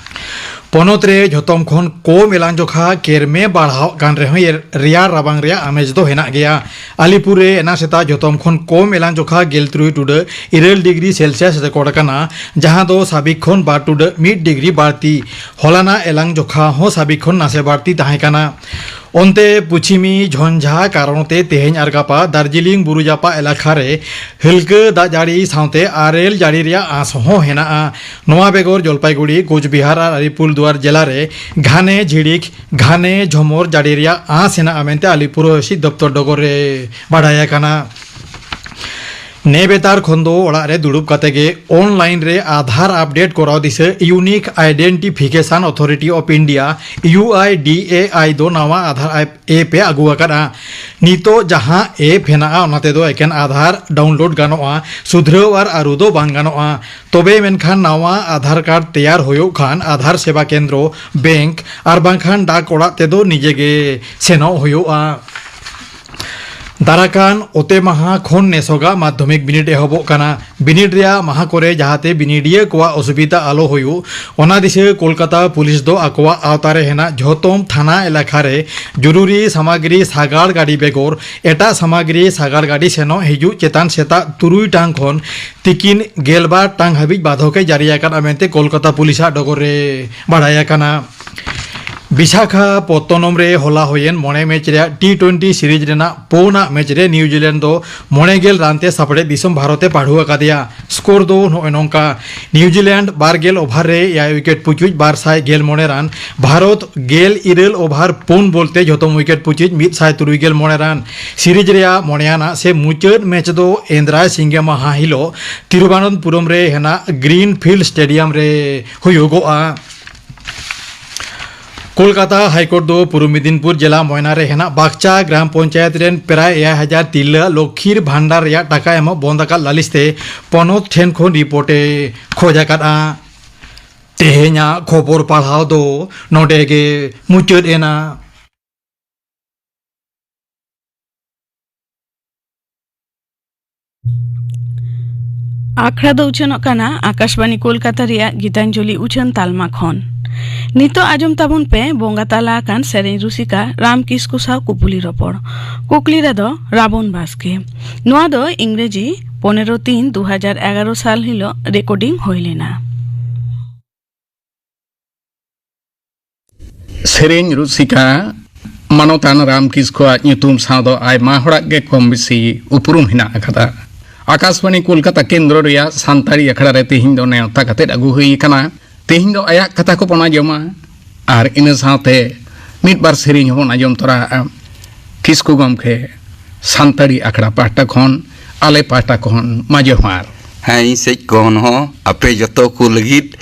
ᱯᱚᱱᱚᱛ ᱨᱮ ᱡᱷᱚᱛᱚᱢ ᱠᱷᱚᱱ ᱠᱚᱢ ᱮᱞᱟᱝ ᱡᱚᱠᱷᱟ ᱠᱮᱨᱢᱮ ᱵᱟᱲᱦᱟᱣ ᱠᱟᱱ ᱨᱮᱦᱚᱸ ᱨᱮᱭᱟᱲ ᱨᱟᱵᱟᱝ ᱨᱮᱭᱟᱜ ᱟᱢᱮᱡ ᱫᱚ ᱦᱮᱱᱟᱜ ᱜᱮᱭᱟ᱾ ᱟᱞᱤᱯᱩᱨ ᱨᱮ ᱮᱱᱟᱝ ᱥᱮᱛᱟᱜ ᱡᱷᱚᱛᱚᱢ ᱠᱷᱚᱱ ᱠᱚᱢ ᱮᱞᱟᱝ ᱡᱚᱠᱷᱟ ᱜᱮᱞ ᱛᱩᱨᱩᱭ ᱴᱩᱰᱟᱹᱜ ᱤᱨᱟᱹᱞ ᱰᱤᱜᱽᱨᱤ ᱥᱮᱞᱥᱤᱭᱟᱥ ᱨᱮᱠᱚᱨᱰ ᱟᱠᱟᱱᱟ, ᱡᱟᱦᱟᱸ ᱫᱚ ᱥᱟᱵᱤᱠ ᱠᱷᱚᱱ ᱵᱟᱨ ᱴᱩᱰᱟᱹᱜ ᱢᱤᱫ ᱰᱤᱜᱽᱨᱤ ᱵᱟᱹᱲᱛᱤ᱾ ᱦᱚᱞᱟᱱᱟᱜ ᱮᱞᱟᱝ ᱡᱚᱠᱷᱟ ᱦᱚᱸ ᱥᱟᱵᱤᱠ ᱠᱷᱚᱱ ᱱᱟᱥᱮ ᱵᱟᱹᱲᱛᱤ ᱛᱟᱦᱮᱸ ᱠᱟᱱᱟ᱾ ᱚᱱᱛᱮ ᱯᱚᱪᱷᱤᱢᱤ ᱡᱷᱚᱧᱡᱷᱟ ᱠᱟᱨᱚᱱ ᱛᱮ ᱛᱮᱦᱮᱧ ᱟᱨ ᱜᱟᱯᱟ ᱫᱟᱨᱡᱤᱞᱤᱝ ᱵᱩᱨᱩ ᱡᱟᱯᱟᱜ ᱮᱞᱟᱠᱟ ᱨᱮ ᱦᱟᱹᱞᱠᱟᱹ ᱫᱟᱜ ᱡᱟᱹᱲᱤ ᱥᱟᱶᱛᱮ ᱟᱨᱮᱞ ᱡᱟᱹᱲᱤ ᱨᱮᱭᱟᱜ ᱟᱸᱥ ᱦᱚᱸ ᱦᱮᱱᱟᱜᱼᱟ᱾ ᱱᱚᱣᱟ ᱵᱮᱜᱚᱨ ᱡᱚᱞᱯᱟᱭᱜᱩᱲᱤ, ᱠᱳᱪᱵᱤᱦᱟᱨ ᱟᱨ ᱟᱞᱤᱯᱩᱨᱫᱩᱣᱟᱨ ᱡᱮᱞᱟ ᱨᱮ ᱜᱷᱟᱱᱮ ᱡᱷᱤᱲᱤᱠ, ᱜᱷᱟᱱᱮ ᱡᱷᱚᱢᱚᱨ ᱡᱟᱹᱲᱤ ᱨᱮᱭᱟᱜ ᱟᱸᱥ ᱦᱮᱱᱟᱜᱼᱟ ᱢᱮᱱᱛᱮ ᱟᱞᱤᱯᱩᱨ ᱦᱚᱭ ᱦᱤᱸᱥᱤᱫ ᱫᱚᱯᱛᱚᱨ ᱰᱚᱜᱚᱨ ᱨᱮ ᱵᱟᱰᱟᱭ ᱟᱠᱟᱱᱟ᱾ ᱱᱮᱵᱮᱛᱟᱨ ᱠᱷᱚᱱ ᱫᱚ ᱚᱲᱟᱜ ᱨᱮ ᱫᱩᱲᱩᱵ ᱠᱟᱛᱮ ᱜᱮ ᱚᱱᱞᱟᱭᱤᱱ ᱨᱮ ᱟᱫᱷᱟᱨ ᱟᱯᱰᱮᱴ ᱠᱚᱨᱟᱣ ᱫᱤᱥᱟᱹ Unique Identification Authority of India, U I D A I, ᱫᱚ ᱱᱟᱣᱟ ᱟᱫᱷᱟᱨ ᱮᱯ ᱮ ᱟᱹᱜᱩ ᱟᱠᱟᱫᱼᱟ᱾ ᱱᱤᱛᱚᱜ ᱡᱟᱦᱟᱸ ᱮᱯ ᱦᱮᱱᱟᱜᱼᱟ, ᱚᱱᱟ ᱛᱮᱫᱚ ᱮᱠᱮᱱ ᱟᱫᱷᱟᱨ ᱰᱟᱣᱩᱱᱞᱳᱰ ᱜᱟᱱᱚᱜᱼᱟ, ᱥᱩᱫᱷᱨᱟᱹᱣ ᱟᱨ ᱟᱹᱨᱩ ᱫᱚ ᱵᱟᱝ ᱜᱟᱱᱚᱜᱼᱟ᱾ ᱛᱚᱵᱮ ᱢᱮᱱᱠᱷᱟᱱ ᱱᱟᱣᱟ ᱟᱫᱷᱟᱨ ᱠᱟᱨᱰ ᱛᱮᱭᱟᱨ ᱦᱩᱭᱩᱜ ᱠᱷᱟᱱ ᱟᱫᱷᱟᱨ ᱥᱮᱵᱟ ᱠᱮᱱᱫᱨᱚ, ᱵᱮᱝᱠ ᱟᱨ ᱵᱟᱝᱠᱷᱟᱱ ᱰᱟᱠ ᱚᱲᱟᱜ ᱛᱮᱫᱚ ᱱᱤᱡᱮ ᱜᱮ ᱥᱮᱱᱚᱜ ᱦᱩᱭᱩᱜᱼᱟ᱾ ᱫᱟᱨᱟᱠᱟᱱ ᱚᱛᱮ ᱢᱟᱦᱟ ᱠᱷᱚᱱ ᱱᱮᱥᱚᱜᱟᱜ ᱢᱟᱫᱽᱫᱷᱚᱢᱤᱠ ᱵᱤᱱᱤᱰ ᱮᱦᱚᱵᱚᱜ ᱠᱟᱱᱟ᱾ ᱵᱤᱱᱤᱰ ᱨᱮᱭᱟᱜ ᱢᱟᱦᱟ ᱠᱚᱨᱮ ᱡᱟᱦᱟᱸᱛᱮ ᱵᱤᱱᱤᱰᱤᱭᱟᱹ ᱠᱚᱣᱟᱜ ᱚᱥᱩᱵᱤᱫᱷᱟ ᱟᱞᱚ ᱦᱩᱭᱩᱜ, ᱚᱱᱟ ᱫᱤᱥᱟᱹ ᱠᱳᱞᱠᱟᱛᱟ ᱯᱩᱞᱤᱥ ᱫᱚ ᱟᱠᱚᱣᱟᱜ ᱟᱣᱛᱟ ᱨᱮ ᱦᱮᱱᱟᱜ ᱡᱷᱚᱛᱚᱢ ᱛᱷᱟᱱᱟ ᱮᱞᱟᱠᱟ ᱨᱮ ᱡᱚᱨᱩᱨᱤ ᱥᱟᱢᱟᱜᱨᱤ ᱥᱟᱜᱟᱲ ᱜᱟᱹᱰᱤ ᱵᱮᱜᱚᱨ ᱮᱴᱟᱜ ᱥᱟᱢᱟᱜᱨᱤ ᱥᱟᱜᱟᱲ ᱜᱟᱹᱰᱤ ᱥᱮᱱᱚᱜ ᱦᱤᱡᱩᱜ ᱪᱮᱛᱟᱱ ᱥᱮᱛᱟᱜ ᱛᱩᱨᱩᱭ ᱴᱟᱲᱟᱝ ᱠᱷᱚᱱ ᱛᱤᱠᱤᱱ ᱜᱮᱞ ᱵᱟᱨ ᱴᱟᱲᱟᱝ ᱦᱟᱹᱵᱤᱡ ᱵᱟᱫᱷᱚᱠ ᱮ ᱡᱟᱹᱨᱤ ᱟᱠᱟᱫᱼᱟ ᱢᱮᱱᱛᱮ ᱠᱳᱞᱠᱟᱛᱟ ᱯᱩᱞᱤᱥᱟᱜ ᱰᱚᱜᱚᱨ ᱨᱮ ᱵᱟᱲᱟᱭ ᱟᱠᱟᱱᱟ᱾ ᱵᱤᱥᱟᱠᱷᱟᱯᱚᱛᱛᱚᱱᱚᱢ ᱨᱮ ᱦᱚᱞᱟ ᱦᱩᱭᱮᱱ ᱢᱚᱬᱮ ᱢᱮᱪ ᱨᱮᱭᱟᱜ ᱴᱤ ᱴᱩᱭᱮᱱᱴᱤ ᱥᱤᱨᱤᱡᱽ ᱨᱮᱱᱟᱜ ᱯᱩᱱᱟᱜ ᱢᱮᱪ ᱨᱮ ᱱᱤᱣᱡᱤᱞᱮᱱᱰ ᱫᱚ ᱢᱚᱬᱮ ᱜᱮᱞ ᱨᱟᱱ ᱛᱮ ᱥᱟᱯᱲᱮᱫ ᱫᱤᱥᱚᱢ ᱵᱷᱟᱨᱚᱛ ᱮ ᱯᱟᱹᱰᱷᱩ ᱟᱠᱟᱫᱮᱭᱟ᱾ ᱥᱠᱳᱨ ᱫᱚ ᱱᱚᱜᱼᱚᱭ ᱱᱚᱝᱠᱟ: ᱱᱤᱣᱡᱤᱞᱮᱱᱰ ᱵᱟᱨ ᱜᱮᱞ ᱳᱵᱷᱟᱨ ᱨᱮ ᱮᱭᱟᱭ ᱩᱭᱠᱮᱴ ᱯᱩᱪᱩᱡ ᱵᱟᱨ ᱥᱟᱭ ᱜᱮᱞ ᱢᱚᱬᱮ ᱨᱟᱱ, ᱵᱷᱟᱨᱚᱛ ᱜᱮᱞ ᱤᱨᱟᱹᱞ ᱳᱵᱷᱟᱨ ᱯᱩᱱ ᱵᱚᱞ ᱛᱮ ᱡᱷᱚᱛᱚᱢ ᱩᱭᱠᱮᱴ ᱯᱩᱪᱩᱡ ᱢᱤᱫ ᱥᱟᱭ ᱛᱩᱨᱩᱭ ᱜᱮᱞ ᱢᱚᱬᱮ ᱨᱟᱱ᱾ ᱥᱤᱨᱤᱡᱽ ᱨᱮᱭᱟᱜ ᱢᱚᱬᱮᱭᱟᱱᱟᱜ ᱥᱮ ᱢᱩᱪᱟᱹᱫ ᱢᱮᱪ ᱫᱚ ᱮᱱᱫᱨᱟᱭ ᱥᱤᱝᱜᱮ ᱢᱟᱦᱟ ᱦᱤᱞᱳᱜ ᱛᱤᱨᱩᱵᱚᱱᱚᱱᱛᱯᱩᱨᱚᱢ ᱨᱮ ᱦᱮᱱᱟᱜ ᱜᱨᱤᱱ ᱯᱷᱤᱞᱰ ᱥᱴᱮᱰᱤᱭᱟᱢ ᱨᱮ ᱦᱩᱭᱩᱜᱚᱜᱼᱟ᱾ ᱠᱳᱞᱠᱟᱛᱟ ᱦᱟᱭᱠᱳᱨᱴ ᱫᱚ ᱯᱩᱨᱩᱵ ᱢᱮᱫᱤᱱᱯᱩᱨ ᱡᱮᱞᱟ ᱢᱚᱭᱱᱟ ᱨᱮ ᱦᱮᱱᱟᱜ ᱵᱟᱜᱽᱪᱟ ᱜᱨᱟᱢ ᱯᱚᱧᱪᱟᱭᱮᱛ ᱨᱮᱱ ᱯᱨᱟᱭ ᱮᱭᱟᱭ ᱦᱟᱡᱟᱨ ᱛᱤᱨᱞᱟᱹ ᱞᱚᱠᱠᱷᱤᱨ ᱵᱷᱟᱱᱰᱟᱨ ᱨᱮᱭᱟᱜ ᱴᱟᱠᱟ ᱮᱢᱚᱜ ᱵᱚᱱᱫ ᱟᱠᱟᱫ ᱞᱟᱹᱞᱤᱥ ᱛᱮ ᱯᱚᱱᱚᱛ ᱴᱷᱮᱱ ᱠᱷᱚᱱ ᱨᱤᱯᱳᱨᱴ ᱮ ᱠᱷᱚᱡᱽ ᱟᱠᱟᱫᱼᱟ᱾ ᱛᱮᱦᱮᱧᱟᱜ ᱠᱷᱚᱵᱚᱨ ᱯᱟᱲᱦᱟᱣ ᱫᱚ ᱱᱚᱰᱮ ᱜᱮ ᱢᱩᱪᱟᱹᱫ ᱮᱱᱟ᱾ ᱟᱠᱷᱲᱟ ᱫᱚ ᱩᱪᱷᱟᱹᱱᱚᱜ ᱠᱟᱱᱟ ᱟᱠᱟᱥᱵᱟᱬᱤ ᱠᱳᱞᱠᱟᱛᱟ ᱨᱮᱭᱟᱜ ᱜᱤᱛᱟᱧᱡᱚᱞᱤ ᱩᱪᱷᱟᱹᱱ ᱛᱟᱞᱢᱟ ᱠᱷᱚᱱ᱾ ᱱᱤᱛᱚᱜ ᱟᱸᱡᱚᱢ ᱛᱟᱵᱚᱱ ᱯᱮ ᱵᱚᱸᱜᱟ ᱛᱟᱞᱟ ᱟᱠᱟᱱ ᱥᱮᱨᱮᱧ ᱨᱩᱥᱤᱠᱟ ᱨᱟᱢ ᱠᱤᱥᱠᱩ ᱥᱟᱶ ᱠᱩᱯᱩᱞᱤ ᱨᱚᱯᱚᱲ᱾ ᱠᱩᱠᱞᱤ ᱨᱮᱫᱚ ᱨᱟᱵᱚᱱ ᱵᱟᱥᱠᱮ᱾ ᱱᱚᱣᱟ ᱫᱚ ᱤᱝᱨᱮᱡᱤ ᱯᱚᱱᱮᱨᱚ ᱛᱤᱱ ᱫᱩ ᱦᱟᱡᱟᱨ ᱮᱜᱟᱨᱚ ᱥᱟᱞ ᱦᱤᱞᱳᱜ ᱨᱮᱠᱚᱨᱰᱤᱝ ᱦᱩᱭ ᱞᱮᱱᱟ᱾ ᱥᱮᱨᱮᱧ ᱨᱩᱥᱤᱠᱟ ᱢᱟᱱᱚᱛᱟᱱ ᱨᱟᱢ ᱠᱤᱥᱠᱩᱣᱟᱜ ᱧᱩᱛᱩᱢ ᱥᱟᱶ ᱫᱚ ᱟᱭᱢᱟ ᱦᱚᱲᱟᱜ ᱜᱮ ᱠᱚᱢ ᱵᱮᱥᱤ ᱩᱯᱨᱩᱢ ᱦᱮᱱᱟᱜ ᱟᱠᱟᱫᱟ᱾ ᱟᱠᱟᱥᱵᱟᱬᱤ ᱠᱳᱞᱠᱟᱛᱟ ᱠᱮᱱᱫᱨᱚ ᱨᱮᱭᱟᱜ ᱥᱟᱱᱛᱟᱲᱤ ᱟᱠᱷᱲᱟ ᱨᱮ ᱛᱮᱦᱮᱧ ᱫᱚ ᱱᱮᱣᱛᱟ ᱠᱟᱛᱮᱫ ᱟᱹᱜᱩ ᱦᱩᱭ ᱟᱠᱟᱱᱟ᱾ ᱛᱮᱦᱮᱧ ᱫᱚ ᱟᱭᱟᱜ ᱠᱟᱛᱷᱟ ᱠᱚᱵᱚᱱ ᱟᱸᱡᱚᱢᱟ ᱟᱨ ᱤᱱᱟᱹ ᱥᱟᱶᱛᱮ ᱢᱤᱫ ᱵᱟᱨ ᱥᱮᱨᱮᱧ ᱦᱚᱸᱵᱚᱱ ᱟᱸᱡᱚᱢ ᱛᱚᱨᱟᱜᱼᱟ᱾ ᱠᱤᱥᱠᱩ ᱜᱚᱢᱠᱮ, ᱥᱟᱱᱛᱟᱲᱤ ᱟᱠᱷᱲᱟ ᱯᱟᱦᱴᱟ ᱠᱷᱚᱱ, ᱟᱞᱮ ᱯᱟᱦᱴᱟ ᱠᱷᱚᱱ ᱢᱟ ᱡᱚᱦᱟᱨ᱾ ᱦᱮᱸ, ᱤᱧ ᱥᱮᱡ ᱠᱷᱚᱱ ᱦᱚᱸ ᱟᱯᱮ ᱡᱚᱛᱚ ᱠᱚ ᱞᱟᱹᱜᱤᱫ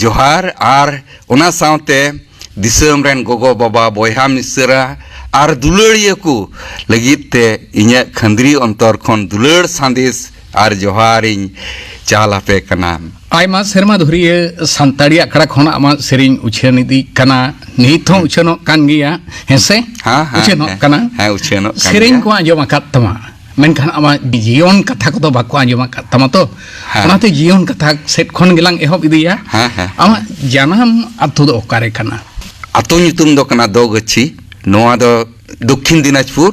ᱡᱚᱦᱟᱨ, ᱟᱨ ᱚᱱᱟ ᱥᱟᱶᱛᱮ ᱫᱤᱥᱚᱢ ᱨᱮᱱ ᱜᱚᱜᱚ ᱵᱟᱵᱟ, ᱵᱚᱭᱦᱟ ᱢᱤᱥᱨᱟ ᱟᱨ ᱫᱩᱞᱟᱹᱲᱤᱭᱟᱹ ᱠᱚ ᱞᱟᱹᱜᱤᱫ ᱛᱮ ᱤᱧᱟᱹᱜ ᱠᱷᱟᱹᱱᱫᱽᱨᱤ ᱚᱱᱛᱚᱨ ᱠᱷᱚᱱ ᱫᱩᱞᱟᱹᱲ ᱥᱟᱸᱫᱮᱥ ᱟᱨ ᱡᱚᱦᱟᱨᱤᱧ ᱪᱟᱞ ᱟᱯᱮ ᱠᱟᱱᱟ᱾ ᱟᱭᱢᱟ ᱥᱮᱨᱢᱟ ᱫᱷᱩᱨᱤᱭᱟᱹ ᱥᱟᱱᱛᱟᱲᱤ ᱟᱠᱷᱲᱟ ᱠᱷᱚᱱ ᱟᱢᱟᱜ ᱥᱮᱨᱮᱧ ᱩᱪᱷᱟᱹᱱ ᱤᱫᱤᱜ ᱠᱟᱱᱟ, ᱱᱤᱛ ᱦᱚᱸ ᱩᱪᱷᱟᱹᱱᱚᱜ ᱠᱟᱱ ᱜᱮᱭᱟ, ᱦᱮᱸᱥᱮ? ᱦᱮᱸ, ᱦᱮᱸ, ᱩᱪᱷᱟᱹᱱᱚᱜ ᱦᱮᱸ, ᱠᱟᱱᱟ᱾ ᱦᱮᱸ, ᱩᱪᱷᱟᱹᱱᱚᱜ ᱠᱟᱱ ᱥᱮᱨᱮᱧ ᱜᱮᱭᱟ᱾ ᱠᱚ ᱟᱸᱡᱚᱢ ᱟᱠᱟᱫ ᱛᱟᱢᱟ, ᱢᱮᱱᱠᱷᱟᱱ ᱟᱢᱟᱜ ᱡᱤᱭᱚᱱ ᱠᱟᱛᱷᱟ ᱠᱚᱫᱚ ᱵᱟᱠᱚ ᱟᱸᱡᱚᱢ ᱟᱠᱟᱫ ᱛᱟᱢᱟ ᱛᱚ᱾ ᱦᱮᱸ᱾ ᱚᱱᱟᱛᱮ ᱡᱤᱭᱚᱱ ᱠᱟᱛᱷᱟ ᱥᱮᱫ ᱠᱷᱚᱱ ᱜᱮᱞᱟᱝ ᱮᱦᱚᱵ ᱤᱫᱤᱭᱟ᱾ ᱦᱮᱸ, ᱦᱮᱸ᱾ ᱟᱢᱟᱜ ᱡᱟᱱᱟᱢ ᱟᱹᱛᱩ ᱫᱚ ᱚᱠᱟᱨᱮ ᱠᱟᱱᱟ? ᱟᱹᱛᱩ ᱧᱩᱛᱩᱢ ᱫᱚ ᱠᱟᱱᱟ ᱫᱚᱜᱟᱹᱪᱷᱤ᱾ ᱱᱚᱣᱟ ᱫᱚ ᱫᱚᱠᱠᱷᱤᱱ ᱫᱤᱱᱟᱡᱽᱯᱩᱨ᱾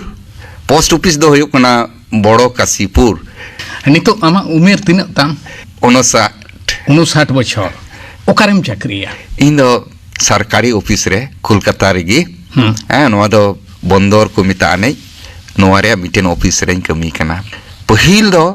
ᱯᱳᱥᱴ ᱚᱯᱷᱤᱥ ᱫᱚ ᱦᱩᱭᱩᱜ ᱠᱟᱱᱟ ᱵᱚᱲᱚ ᱠᱟᱥᱤᱯᱩᱨ᱾ ᱱᱤᱛᱚᱜ ᱟᱢᱟᱜ ᱩᱢᱮᱨ ᱛᱤᱱᱟᱹᱜ ᱛᱟᱢ? ᱩᱱᱩᱥᱟᱴ᱾ ᱩᱱᱩᱥᱟᱴ ᱵᱚᱪᱷᱚᱨ᱾ ᱚᱠᱟᱨᱮᱢ ᱪᱟᱹᱠᱨᱤᱭᱟ? ᱤᱧ ᱫᱚ ᱥᱚᱨᱠᱟᱨᱤ ᱚᱯᱷᱤᱥ ᱨᱮ ᱠᱳᱞᱠᱟᱛᱟ ᱨᱮᱜᱮ᱾ ᱦᱩᱸ᱾ ᱦᱮᱸ, ᱱᱚᱣᱟ ᱫᱚ ᱵᱚᱱᱫᱚᱨ ᱠᱚ ᱢᱮᱛᱟᱜᱼᱟ ᱱᱮᱡ᱾ ᱱᱚᱣᱟ ᱨᱮᱭᱟᱜ ᱢᱤᱫᱴᱮᱱ ᱚᱯᱷᱤᱥ ᱨᱮᱧ ᱠᱟᱹᱢᱤ ᱠᱟᱱᱟ᱾ ᱯᱟᱹᱦᱤᱞ ᱫᱚ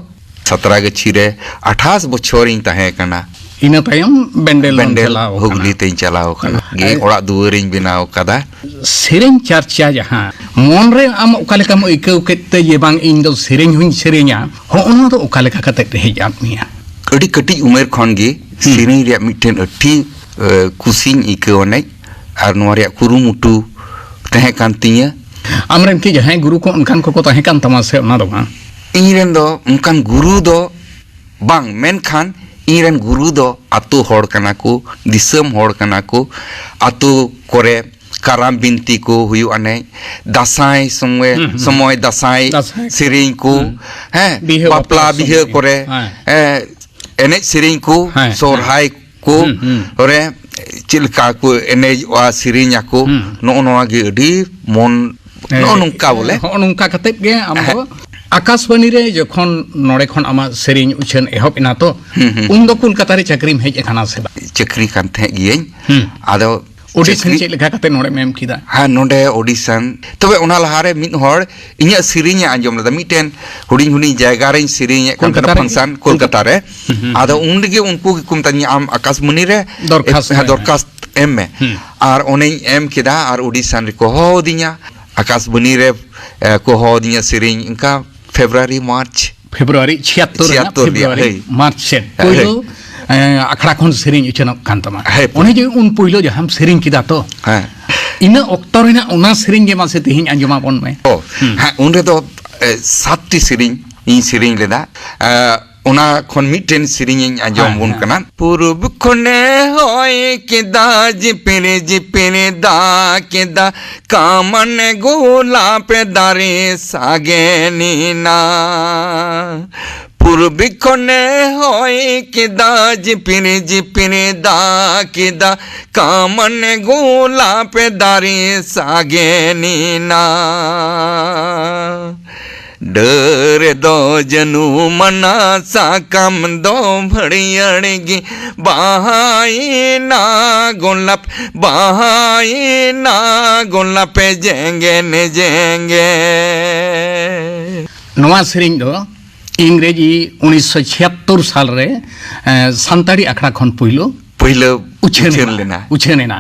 ᱥᱟᱛᱨᱟᱜᱟᱹᱪᱷᱤ ᱨᱮ ᱟᱴᱷᱟᱥ ᱵᱚᱪᱷᱚᱨᱤᱧ ᱛᱟᱦᱮᱸ ᱠᱟᱱᱟ᱾ ᱤᱱᱟᱹ ᱛᱟᱭᱚᱢ ᱵᱮᱱᱰᱮᱞ ᱫᱚᱢ ᱵᱮᱱᱰᱮᱞ ᱪᱟᱞᱟᱣ ᱠᱟᱱᱟ᱾ ᱦᱩᱜᱽᱞᱤ ᱛᱮᱧ ᱪᱟᱞᱟᱣ ᱠᱟᱱᱟ᱾ ᱜᱮ ᱟᱭ- ᱚᱲᱟᱜ ᱫᱩᱣᱟᱹᱨᱤᱧ ᱵᱮᱱᱟᱣ ᱠᱟᱫᱟ᱾ ᱥᱮᱨᱮᱧ ᱪᱟᱨᱪᱟ ᱡᱟᱦᱟᱸ ᱢᱚᱱ ᱨᱮ ᱟᱢ ᱚᱠᱟ ᱞᱮᱠᱟᱢ ᱟᱹᱭᱠᱟᱹᱣ ᱠᱮᱫ ᱛᱮ ᱡᱮ ᱵᱟᱝ ᱤᱧ ᱫᱚ ᱥᱮᱨᱮᱧ ᱦᱚᱧ ᱥᱮᱨᱮᱧᱟ, ᱦᱚᱸᱜᱼᱚ ᱱᱚᱣᱟ ᱫᱚ ᱚᱠᱟ ᱞᱮᱠᱟ ᱠᱟᱛᱮ ᱦᱮᱡ ᱟᱫ ᱢᱮᱭᱟ? ᱟᱹᱰᱤ ᱠᱟᱹᱴᱤᱡ ᱩᱢᱮᱨ ᱠᱷᱚᱱ ᱜᱮ ᱦᱩᱸ᱾ ᱥᱮᱨᱮᱧ ᱨᱮᱭᱟᱜ ᱢᱤᱫᱴᱮᱱ ᱟᱹᱰᱤ, ᱮ, ᱠᱩᱥᱤᱧ ᱟᱹᱭᱠᱟᱹᱣ ᱟᱱᱮᱡ, ᱟᱨ ᱱᱚᱣᱟ ᱨᱮᱭᱟᱜ ᱠᱩᱨᱩᱢᱩᱴᱩ ᱛᱟᱦᱮᱸ ᱠᱟᱱ ᱛᱤᱧᱟᱹ᱾ ᱟᱢᱨᱮᱱ ᱠᱤ ᱡᱟᱦᱟᱸᱭ ᱜᱩᱨᱩ ᱠᱚ ᱚᱱᱠᱟᱱ ᱠᱚᱠᱚ ᱛᱟᱦᱮᱸ ᱠᱟᱱ ᱛᱟᱢᱟ ᱥᱮ ᱚᱱᱟ ᱫᱚ ᱵᱟᱝ? ᱤᱧ ᱨᱮᱱ ᱫᱚ ᱚᱱᱠᱟᱱ ᱜᱩᱨᱩ ᱫᱚ ᱵᱟᱝ, ᱢᱮᱱᱠᱷᱟᱱ ᱤᱧ ᱨᱮᱱ ᱜᱩᱨᱩ ᱫᱚ ᱟᱛᱳ ᱦᱚᱲ ᱠᱟᱱᱟ ᱠᱚ, ᱫᱤᱥᱚᱢ ᱦᱚᱲ ᱠᱟᱱᱟ ᱠᱚ᱾ ᱟᱛᱳ ᱠᱚᱨᱮ ᱠᱟᱨᱟᱢ ᱵᱤᱱᱛᱤ ᱠᱚ ᱦᱩᱭᱩᱜ ᱟᱱᱮᱡ, ᱫᱟᱸᱥᱟᱭ ᱥᱚᱢᱚᱭ, ᱦᱩᱸ, ᱦᱩᱸ᱾ ᱥᱚᱢᱚᱭ ᱫᱟᱸᱥᱟᱭ ᱫᱟᱸᱥᱟᱭ᱾ ᱥᱮᱨᱮᱧ ᱠᱚ, ᱦᱩᱸ᱾ ᱦᱮᱸ, ᱵᱤᱦᱟᱹ ᱵᱟᱯᱞᱟ ᱵᱟᱯᱞᱟ ᱵᱤᱦᱟᱹ ᱥᱚᱢᱚᱭ᱾ ᱠᱚᱨᱮ, ᱦᱮᱸ᱾ ᱮ, ᱮᱱᱮᱡ ᱥᱮᱨᱮᱧ ᱠᱚ, ᱦᱮᱸ, ᱦᱮᱸ᱾ ᱥᱚᱨᱦᱟᱭ ᱠᱚ ᱦᱩᱸ, ᱦᱩᱸ᱾ ᱨᱮ ᱪᱮᱫ ᱞᱮᱠᱟ ᱠᱚ ᱮᱱᱮᱡᱚᱜᱼᱟ, ᱥᱮᱨᱮᱧ ᱟᱠᱚ, ᱦᱩᱸ᱾ ᱱᱚᱜᱼᱚ ᱱᱚᱣᱟ ᱜᱮ ᱟᱹᱰᱤ ᱢᱚᱱ, ᱦᱮᱸ, ᱱᱚᱜᱼᱚ ᱱᱚᱝᱠᱟ ᱵᱚᱞᱮ᱾ ᱦᱚᱸᱜᱼᱚ ᱱᱚᱝᱠᱟ ᱠᱟᱛᱮᱫ ᱜᱮ ᱟᱢ ᱫᱚ ᱦᱮᱸ᱾ ᱟᱠᱟᱥᱵᱟᱱᱤ ᱨᱮ ᱡᱚᱠᱷᱚᱱ ᱱᱚᱰᱮ ᱠᱷᱚᱱ ᱟᱢᱟᱜ ᱥᱮᱨᱮᱧ ᱩᱪᱷᱟᱹᱱ ᱮᱦᱚᱵ ᱮᱱᱟ ᱛᱚ, ᱦᱩᱸ, ᱦᱩᱸ᱾ ᱩᱱ ᱫᱚ ᱠᱳᱞᱠᱟᱛᱟ ᱨᱮ ᱪᱟᱹᱠᱨᱤᱢ ᱦᱮᱡ ᱟᱠᱟᱱᱟ ᱥᱮ ᱵᱟᱝ? ᱪᱟᱹᱠᱨᱤ ᱠᱟᱱ ᱛᱟᱦᱮᱸᱫ ᱜᱤᱭᱟᱹᱧ᱾ ᱦᱩᱸ᱾ ᱟᱫᱚ ᱚᱰᱤᱥᱚᱱ ᱪᱟᱹᱠᱨᱤ ᱪᱮᱫ ᱞᱮᱠᱟ ᱠᱟᱛᱮ ᱱᱚᱰᱮᱢ ᱮᱢ ᱠᱮᱫᱟ? ᱦᱮᱸ, ᱱᱚᱰᱮ ᱚᱰᱤᱥᱚᱱ᱾ ᱛᱚᱵᱮ ᱚᱱᱟ ᱞᱟᱦᱟᱨᱮ ᱢᱤᱫ ᱦᱚᱲ ᱤᱧᱟᱹᱜ ᱥᱮᱨᱮᱧ ᱮ ᱟᱸᱡᱚᱢ ᱞᱮᱫᱟ᱾ ᱢᱤᱫᱴᱮᱱ ᱦᱩᱰᱤᱧ ᱦᱩᱰᱤᱧ ᱡᱟᱭᱜᱟ ᱨᱮᱧ ᱥᱮᱨᱮᱧᱮᱫ ᱠᱟᱱ ᱛᱟᱦᱮᱱᱟ, ᱠᱳᱞᱠᱟᱛᱟ ᱨᱮ? ᱯᱷᱟᱝᱥᱟᱱ, ᱠᱳᱞᱠᱟᱛᱟ ᱨᱮ᱾ ᱦᱩᱸ, ᱦᱩᱸ, ᱟᱫᱚ ᱦᱩᱸ᱾ ᱩᱱ ᱨᱮᱜᱮ ᱩᱱᱠᱩ ᱜᱮᱠᱚ ᱢᱮᱛᱟᱫᱤᱧᱟ, "ᱟᱢ ᱟᱠᱟᱥᱢᱚᱱᱤ ᱨᱮ ᱫᱚᱨᱠᱷᱟᱥᱛ ᱮ-, ᱮᱢ ᱢᱮ᱾" ᱦᱩᱸ᱾ ᱟᱨ ᱚᱱᱮᱧ ᱮᱢ ᱠᱮᱫᱟ ᱟᱨ ᱚᱰᱤᱥᱚᱱ ᱨᱮᱠᱚ ᱦᱚᱦᱚ ᱟᱹᱫᱤᱧᱟ᱾ ᱟᱠᱟᱥᱵᱟᱱᱤ ᱨᱮ, ᱮ, ᱠᱚ ᱦᱚᱦᱚ ᱟᱹᱫᱤᱧᱟ ᱥᱮᱨᱮᱧ, ᱚᱱᱠᱟ ᱯᱷᱮᱵᱽᱨᱩᱣᱟᱨᱤ, ᱢᱟᱨᱪ᱾ ᱯᱷᱮᱵᱽᱨᱩᱣᱟᱨᱤ ᱪᱷᱤᱭᱟᱛᱛᱳᱨ ᱨᱮᱱᱟᱜ ᱪᱷᱤᱭᱟᱛᱛᱳᱨ ᱨᱮᱭᱟᱜ, ᱯᱷᱮᱵᱽᱨᱩᱣᱟᱨᱤ, ᱦᱳᱭ᱾ ᱢᱟᱨᱪ ᱥᱮᱫ ᱦᱳᱭ᱾ ᱯᱳᱭᱞᱳ, ᱮ, ᱟᱠᱷᱲᱟ ᱠᱷᱚᱱ ᱥᱮᱨᱮᱧ ᱩᱪᱷᱟᱹᱱᱚᱜ ᱠᱟᱱ ᱛᱟᱢᱟ᱾ ᱦᱮᱸ, ᱯᱩᱭᱞᱩ᱾ ᱚᱱᱮ ᱡᱮ ᱩᱱ ᱯᱳᱭᱞᱳ ᱡᱟᱦᱟᱸᱢ ᱥᱮᱨᱮᱧ ᱠᱮᱫᱟ ᱛᱚ, ᱦᱮᱸ᱾ ᱤᱱᱟᱹ ᱚᱠᱛᱚ ᱨᱮᱱᱟᱜ ᱚᱱᱟ ᱥᱮᱨᱮᱧ ᱜᱮ ᱢᱟᱥᱮ ᱛᱮᱦᱮᱧ ᱟᱸᱡᱚᱢ ᱟᱵᱚᱱ ᱢᱮ᱾ ᱚ, ᱦᱩᱸ᱾ ᱦᱮᱸ, ᱩᱱ ᱨᱮᱫᱚ, ᱮ, ᱥᱟᱛᱴᱤ ᱥᱮᱨᱮᱧ ᱤᱧ ᱥᱮᱨᱮᱧ ᱞᱮᱫᱟ᱾ ᱮ, ᱚᱱᱟ ᱠᱷᱚᱱ ᱢᱤᱫᱴᱮᱱ ᱥᱮᱨᱮᱧ ᱤᱧ ᱟᱸᱡᱚᱢ ᱦᱮᱸ, ᱵᱚᱱ ᱦᱮᱸ᱾ ᱠᱟᱱᱟ᱾ ᱯᱩᱨᱩᱵ ᱠᱷᱚᱱᱮ ᱦᱚᱭ ᱠᱮᱫᱟ, ᱡᱤᱯᱤᱨ ᱡᱤᱯᱤᱨ ᱫᱟᱜ ᱠᱮᱫᱟ, ᱠᱟᱢᱟᱱ ᱜᱳᱞᱟᱯ ᱫᱟᱨᱮ ᱥᱟᱜᱮᱱᱮᱱᱟ᱾ ᱯᱩᱨᱵᱤ ᱠᱷᱚᱱᱮ ᱦᱚᱭ ᱠᱮᱫᱟ, ᱡᱤᱯᱤᱨ ᱡᱤᱯᱤᱨ ᱫᱟᱜ ᱠᱮᱫᱟ, ᱠᱟᱢᱟᱱ ᱜᱳᱞᱟᱯ ᱫᱟᱨᱮ ᱥᱟᱜᱮᱱᱮᱱᱟ᱾ ᱰᱟᱹᱨ ᱫᱚ ᱡᱟᱹᱱᱩᱢ ᱟᱱᱟ, ᱥᱟᱠᱟᱢ ᱫᱚ ᱵᱷᱟᱹᱲᱤᱭᱟᱹᱲ ᱜᱮ ᱵᱟᱦᱟᱭᱮᱱᱟ, ᱜᱳᱞᱟᱯ ᱵᱟᱦᱟᱭᱮᱱᱟ, ᱜᱳᱞᱟᱯ ᱡᱮᱝᱜᱮᱱ ᱡᱮᱝᱜᱮᱱ᱾ ᱱᱚᱣᱟ ᱥᱮᱨᱮᱧ ᱫᱚ ᱤᱝᱨᱮᱡᱤ ᱩᱱᱤᱥᱥᱚ ᱪᱷᱤᱭᱟᱛᱛᱳᱨ ᱥᱟᱞ ᱨᱮ, ᱮ, ᱥᱟᱱᱛᱟᱲᱤ ᱟᱠᱷᱲᱟ ᱠᱷᱚᱱ ᱯᱩᱭᱞᱩ ᱯᱩᱭᱞᱟᱹ ᱩᱪᱷᱟᱹᱱ ᱩᱪᱷᱟᱹᱱ ᱮᱱᱟ᱾ ᱞᱮᱱᱟ᱾ ᱩᱪᱷᱟᱹᱱ ᱮᱱᱟ᱾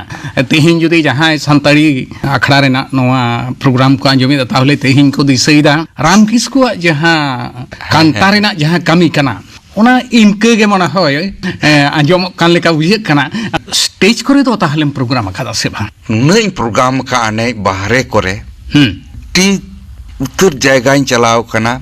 ᱛᱮᱦᱮᱧ ᱡᱩᱫᱤ ᱡᱟᱦᱟᱸᱭ ᱥᱟᱱᱛᱟᱲᱤ ᱟᱠᱷᱲᱟ ᱨᱮᱱᱟᱜ ᱱᱚᱣᱟ ᱯᱨᱳᱜᱨᱟᱢ ᱠᱚ ᱟᱸᱡᱚᱢᱮᱫᱟ, ᱛᱟᱦᱚᱞᱮ ᱛᱮᱦᱮᱧ ᱠᱚ ᱫᱤᱥᱟᱹᱭᱮᱫᱟ ᱨᱟᱢ ᱠᱤᱥᱠᱩᱣᱟᱜ ᱡᱟᱦᱟᱸ ᱠᱟᱱᱛᱟ ᱦᱮᱸ᱾ ᱨᱮᱱᱟᱜ ᱡᱟᱦᱟᱸ ᱠᱟᱹᱢᱤ ᱠᱟᱱᱟ, ᱚᱱᱟ ᱤᱱᱠᱟᱹ ᱜᱮ ᱢᱚᱱᱮ ᱦᱳᱭ, ᱮ, ᱟᱸᱡᱚᱢᱚᱜ ᱠᱟᱱ ᱞᱮᱠᱟ ᱵᱩᱡᱷᱟᱹᱜ ᱠᱟᱱᱟ᱾ ᱥᱴᱮᱡ ᱠᱚᱨᱮ ᱫᱚ ᱛᱟᱦᱚᱞᱮᱢ ᱯᱨᱳᱜᱨᱟᱢ ᱟᱠᱟᱫᱟ ᱥᱮ ᱵᱟᱝ? ᱱᱩᱱᱟᱹᱜ ᱤᱧ ᱯᱨᱳᱜᱨᱟᱢ ᱟᱠᱟᱫᱼᱟ ᱮᱱᱮᱡ ᱵᱟᱦᱨᱮ ᱠᱚᱨᱮ᱾ ᱦᱩᱸ᱾ ᱟᱹᱰᱤ ᱩᱛᱟᱹᱨ ᱡᱟᱭᱜᱟᱧ ᱪᱟᱞᱟᱣ ᱠᱟᱱᱟ᱾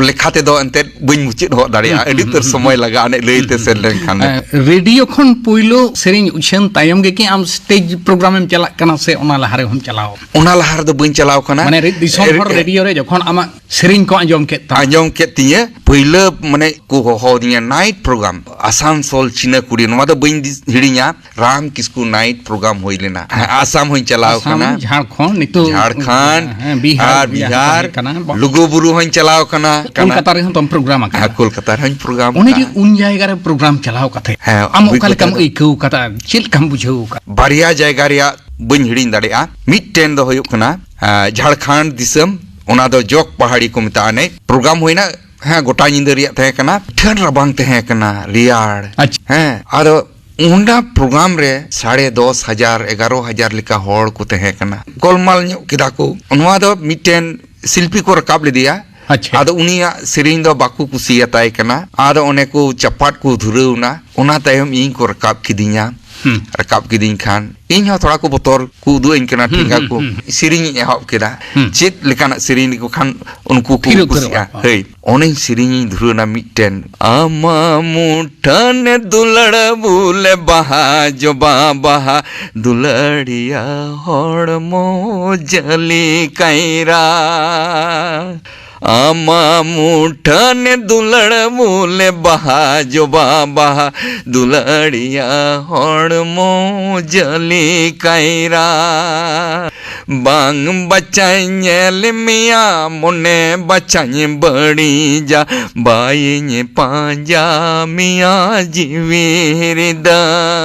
ᱞᱮᱠᱷᱟ ᱛᱮᱫᱚ ᱮᱱᱛᱮᱫ ᱵᱟᱹᱧ ᱢᱩᱪᱟᱹᱫ ᱦᱚᱫ ᱫᱟᱲᱮᱭᱟᱜᱼᱟ᱾ ᱦᱩᱸ, ᱟᱹᱰᱤ ᱦᱩᱸ, ᱩᱛᱟᱹᱨ ᱦᱩᱸ, ᱥᱚᱢᱚᱭ ᱦᱩᱸ᱾ ᱞᱟᱜᱟᱜᱼᱟ ᱮᱱᱮᱡ ᱞᱟᱹᱭ ᱛᱮ ᱦᱩᱸ, ᱥᱮᱱ ᱦᱩᱸ᱾ ᱞᱮᱱᱠᱷᱟᱱ ᱫᱚ᱾ ᱮ, ᱨᱮᱰᱤᱭᱳ ᱠᱷᱚᱱ ᱯᱩᱭᱞᱩ ᱥᱮᱨᱮᱧ ᱩᱪᱷᱟᱹᱱ ᱛᱟᱭᱚᱢ ᱜᱮ ᱠᱤ ᱟᱢ ᱥᱴᱮᱡ ᱯᱨᱳᱜᱨᱟᱢ ᱮᱢ ᱪᱟᱞᱟᱜ ᱠᱟᱱᱟ ᱥᱮ ᱚᱱᱟ ᱞᱟᱦᱟ ᱨᱮᱦᱚᱸᱢ ᱪᱟᱞᱟᱣ? ᱚᱱᱟ ᱞᱟᱦᱟ ᱨᱮᱫᱚ ᱵᱟᱹᱧ ᱪᱟᱞᱟᱣ ᱠᱟᱱᱟ᱾ ᱢᱟᱱᱮ ᱨᱮ-, ᱫᱤᱥᱚᱢ ᱦᱚᱲ ᱨᱮ-, ᱨᱮᱰᱤᱭᱳ ᱨᱮ ᱡᱚᱠᱷᱚᱱ ᱟᱢᱟᱜ ᱥᱮᱨᱮᱧ ᱠᱚ ᱟᱸᱡᱚᱢ ᱠᱮᱫ ᱛᱟᱢ? ᱟᱸᱡᱚᱢ ᱠᱮᱫ ᱛᱤᱧᱟᱹ, ᱯᱟᱹᱭᱞᱟᱹ ᱢᱟᱱᱮ ᱠᱚ ᱦᱚᱦᱚ ᱟᱹᱫᱤᱧᱟ ᱱᱟᱭᱤᱴ ᱯᱨᱳᱜᱨᱟᱢ, ᱟᱥᱟᱱᱥᱳᱞ ᱪᱤᱱᱟᱹ ᱠᱩᱲᱤ, ᱱᱚᱣᱟ ᱫᱚ ᱵᱟᱹᱧ ᱫᱤᱥ-, ᱦᱤᱲᱤᱧᱟ, ᱨᱟᱢ ᱠᱤᱥᱠᱩ ᱱᱟᱭᱤᱴ ᱯᱨᱳᱜᱨᱟᱢ ᱦᱩᱭ ᱞᱮᱱᱟ᱾ ᱦᱮᱸ, ᱟᱥᱟᱢ ᱦᱚᱸᱧ ᱪᱟᱞᱟᱣ ᱟᱥᱟᱢ, ᱠᱟᱱᱟ᱾ ᱡᱷᱟᱲᱠᱷᱚᱸᱰ, ᱱᱤᱛᱚᱜ ᱡᱷᱟᱲᱠᱷᱚᱸᱰ ᱦᱮᱸ, ᱵᱤᱦᱟᱨ, ᱟᱨ ᱡᱟᱦᱟᱸ ᱵᱤᱦᱟᱨ, ᱛᱟᱦᱮᱸ ᱠᱟᱱᱟ, ᱵᱟ-, ᱞᱩᱜᱩ ᱵᱩᱨᱩ ᱦᱚᱸᱧ ᱪᱟᱞᱟᱣ ᱠᱟᱱᱟ, ᱠᱳᱞᱠᱟᱛᱟ ᱨᱮᱦᱚᱸ ᱛᱚᱢ ᱯᱨᱳᱜᱨᱟᱢ ᱟᱠᱟᱫᱟ᱾ ᱦᱮᱸ, ᱠᱳᱞᱠᱟᱛᱟ ᱨᱮᱦᱚᱸᱧ ᱯᱨᱳᱜᱨᱟᱢ ᱚᱱᱮ ᱡᱮ ᱟᱠᱟᱫᱟ᱾ ᱩᱱ ᱡᱟᱭᱜᱟ ᱨᱮ ᱯᱨᱳᱜᱨᱟᱢ ᱪᱟᱞᱟᱣ ᱠᱟᱛᱮ ᱦᱮᱸ, ᱟᱢ ᱚᱠᱟ ᱞᱮᱠᱟᱢ ᱚᱵᱷᱤᱜᱽᱜᱚᱛᱟ ᱫᱚ ᱟᱹᱭᱠᱟᱹᱣ ᱠᱟᱫᱟ? ᱪᱮᱫ ᱞᱮᱠᱟᱢ ᱵᱩᱡᱷᱟᱹᱣ ᱠᱟᱫᱟ? ᱵᱟᱨᱭᱟ ᱡᱟᱭᱜᱟ ᱨᱮᱭᱟᱜ ᱵᱟᱹᱧ ᱦᱤᱲᱤᱧ ᱫᱟᱲᱮᱭᱟᱜᱼᱟ᱾ ᱢᱤᱫᱴᱮᱱ ᱫᱚ ᱦᱩᱭᱩᱜ ᱠᱟᱱᱟ, ᱟ, ᱡᱷᱟᱲᱠᱷᱚᱸᱰ ᱫᱤᱥᱚᱢ, ᱚᱱᱟ ᱫᱚ ᱡᱚᱜᱽ ᱯᱟᱦᱟᱲᱤ ᱠᱚ ᱢᱮᱛᱟᱜᱼᱟ᱾ ᱚᱱᱮ ᱯᱨᱳᱜᱨᱟᱢ ᱦᱩᱭᱱᱟ, ᱦᱮᱸ, ᱜᱚᱴᱟ ᱧᱤᱫᱟᱹ ᱨᱮᱭᱟᱜ ᱛᱟᱦᱮᱸ ᱠᱟᱱᱟ, ᱴᱷᱟᱹᱱ ᱨᱟᱵᱟᱝ ᱛᱟᱦᱮᱸ ᱠᱟᱱᱟ, ᱨᱮᱭᱟᱲ᱾ ᱟᱪᱪᱷᱟ᱾ ᱦᱮᱸ, ᱟᱫᱚ ᱚᱱᱟ ᱯᱨᱳᱜᱨᱟᱢ ᱨᱮ ᱥᱟᱲᱮ ᱫᱚᱥ ᱦᱟᱡᱟᱨ, ᱮᱜᱟᱨᱚ ᱦᱟᱡᱟᱨ ᱞᱮᱠᱟ ᱦᱚᱲ ᱠᱚ ᱛᱟᱦᱮᱸ ᱠᱟᱱᱟ᱾ ᱜᱳᱞᱢᱟᱞ ᱧᱚᱜ ᱠᱮᱫᱟ ᱠᱚ᱾ ᱱᱚᱣᱟ ᱫᱚ ᱢᱤᱫᱴᱮᱱ ᱥᱤᱞᱯᱤ ᱠᱚ ᱨᱟᱠᱟᱵ ᱞᱮᱫᱮᱭᱟ᱾ ᱟᱪᱪᱷᱟ᱾ ᱟᱫᱚ ᱩᱱᱤᱭᱟᱜ ᱥᱮᱨᱮᱧ ᱫᱚ ᱵᱟᱠᱚ ᱠᱩᱥᱤᱭᱟᱛᱟᱭ ᱠᱟᱱᱟ᱾ ᱟᱫᱚ ᱚᱱᱮ ᱠᱚ ᱪᱟᱯᱟᱫ ᱠᱚ ᱫᱷᱩᱨᱟᱹᱣ ᱮᱱᱟ᱾ ᱚᱱᱟ ᱛᱟᱭᱚᱢ ᱤᱧ ᱠᱚ ᱨᱟᱠᱟᱵ ᱠᱤᱫᱤᱧᱟ᱾ ᱦᱩᱸ᱾ ᱨᱟᱠᱟᱵ ᱠᱤᱫᱤᱧ ᱠᱷᱟᱱ, ᱤᱧ ᱦᱚᱸ ᱛᱷᱚᱲᱟ ᱠᱚ ᱵᱚᱛᱚᱨ ᱠᱚ ᱩᱫᱩᱜ ᱟᱹᱧ ᱠᱟᱱᱟ, ᱦᱩᱸ, ᱴᱷᱮᱸᱜᱟ ᱦᱩᱸ, ᱠᱚ᱾ ᱦᱩᱸ᱾ ᱥᱮᱨᱮᱧ ᱤᱧ ᱮᱦᱚᱵ ᱠᱮᱫᱟ᱾ ᱦᱩᱸ᱾ ᱪᱮᱫ ᱞᱮᱠᱟᱱᱟᱜ ᱥᱮᱨᱮᱧ ᱞᱮᱠᱚ ᱠᱷᱟᱱ ᱩᱱᱠᱩ ᱠᱚ ᱛᱷᱤᱨ ᱩᱛᱟᱹᱨᱚᱜᱼᱟ ᱠᱩᱥᱤᱜᱼᱟ? ᱠᱚ᱾ ᱦᱳᱭ, ᱚᱱᱮᱧ ᱥᱮᱨᱮᱧ ᱤᱧ ᱫᱷᱩᱨᱟᱹᱣᱱᱟ ᱢᱤᱫᱴᱮᱱ, ᱟᱢᱟᱜ ᱢᱩᱴᱷᱟᱹᱱ ᱫᱩᱞᱟᱹᱲ ᱵᱩᱞᱮ ᱵᱟᱦᱟ ᱡᱚᱵᱟ ᱵᱟᱦᱟ, ᱫᱩᱞᱟᱹᱲᱤᱭᱟ ᱦᱚᱲᱢᱚ ᱡᱟᱹᱞᱤ ᱠᱟᱭᱨᱟ᱾ ᱟᱢᱟᱜ ᱢᱩᱴᱷᱟᱹᱱ ᱫᱩᱞᱟᱹᱲ ᱵᱩᱞᱮ ᱵᱟᱦᱟ ᱡᱚᱵᱟ ᱵᱟᱦᱟ, ᱫᱩᱞᱟᱹᱲᱤᱭᱟ ᱦᱚᱲᱢᱚ ᱡᱟᱹᱞᱤ ᱠᱟᱭᱨᱟ᱾ ᱵᱟᱝ ᱵᱟᱪᱷᱟᱧ ᱧᱮᱞ ᱢᱮᱭᱟ, ᱢᱚᱱᱮ ᱵᱟᱪᱷᱟᱧ ᱵᱟᱹᱲᱤᱡᱟ, ᱵᱟᱭᱤᱧ ᱯᱟᱸᱡᱟ ᱢᱮᱭᱟ ᱡᱤᱣᱤ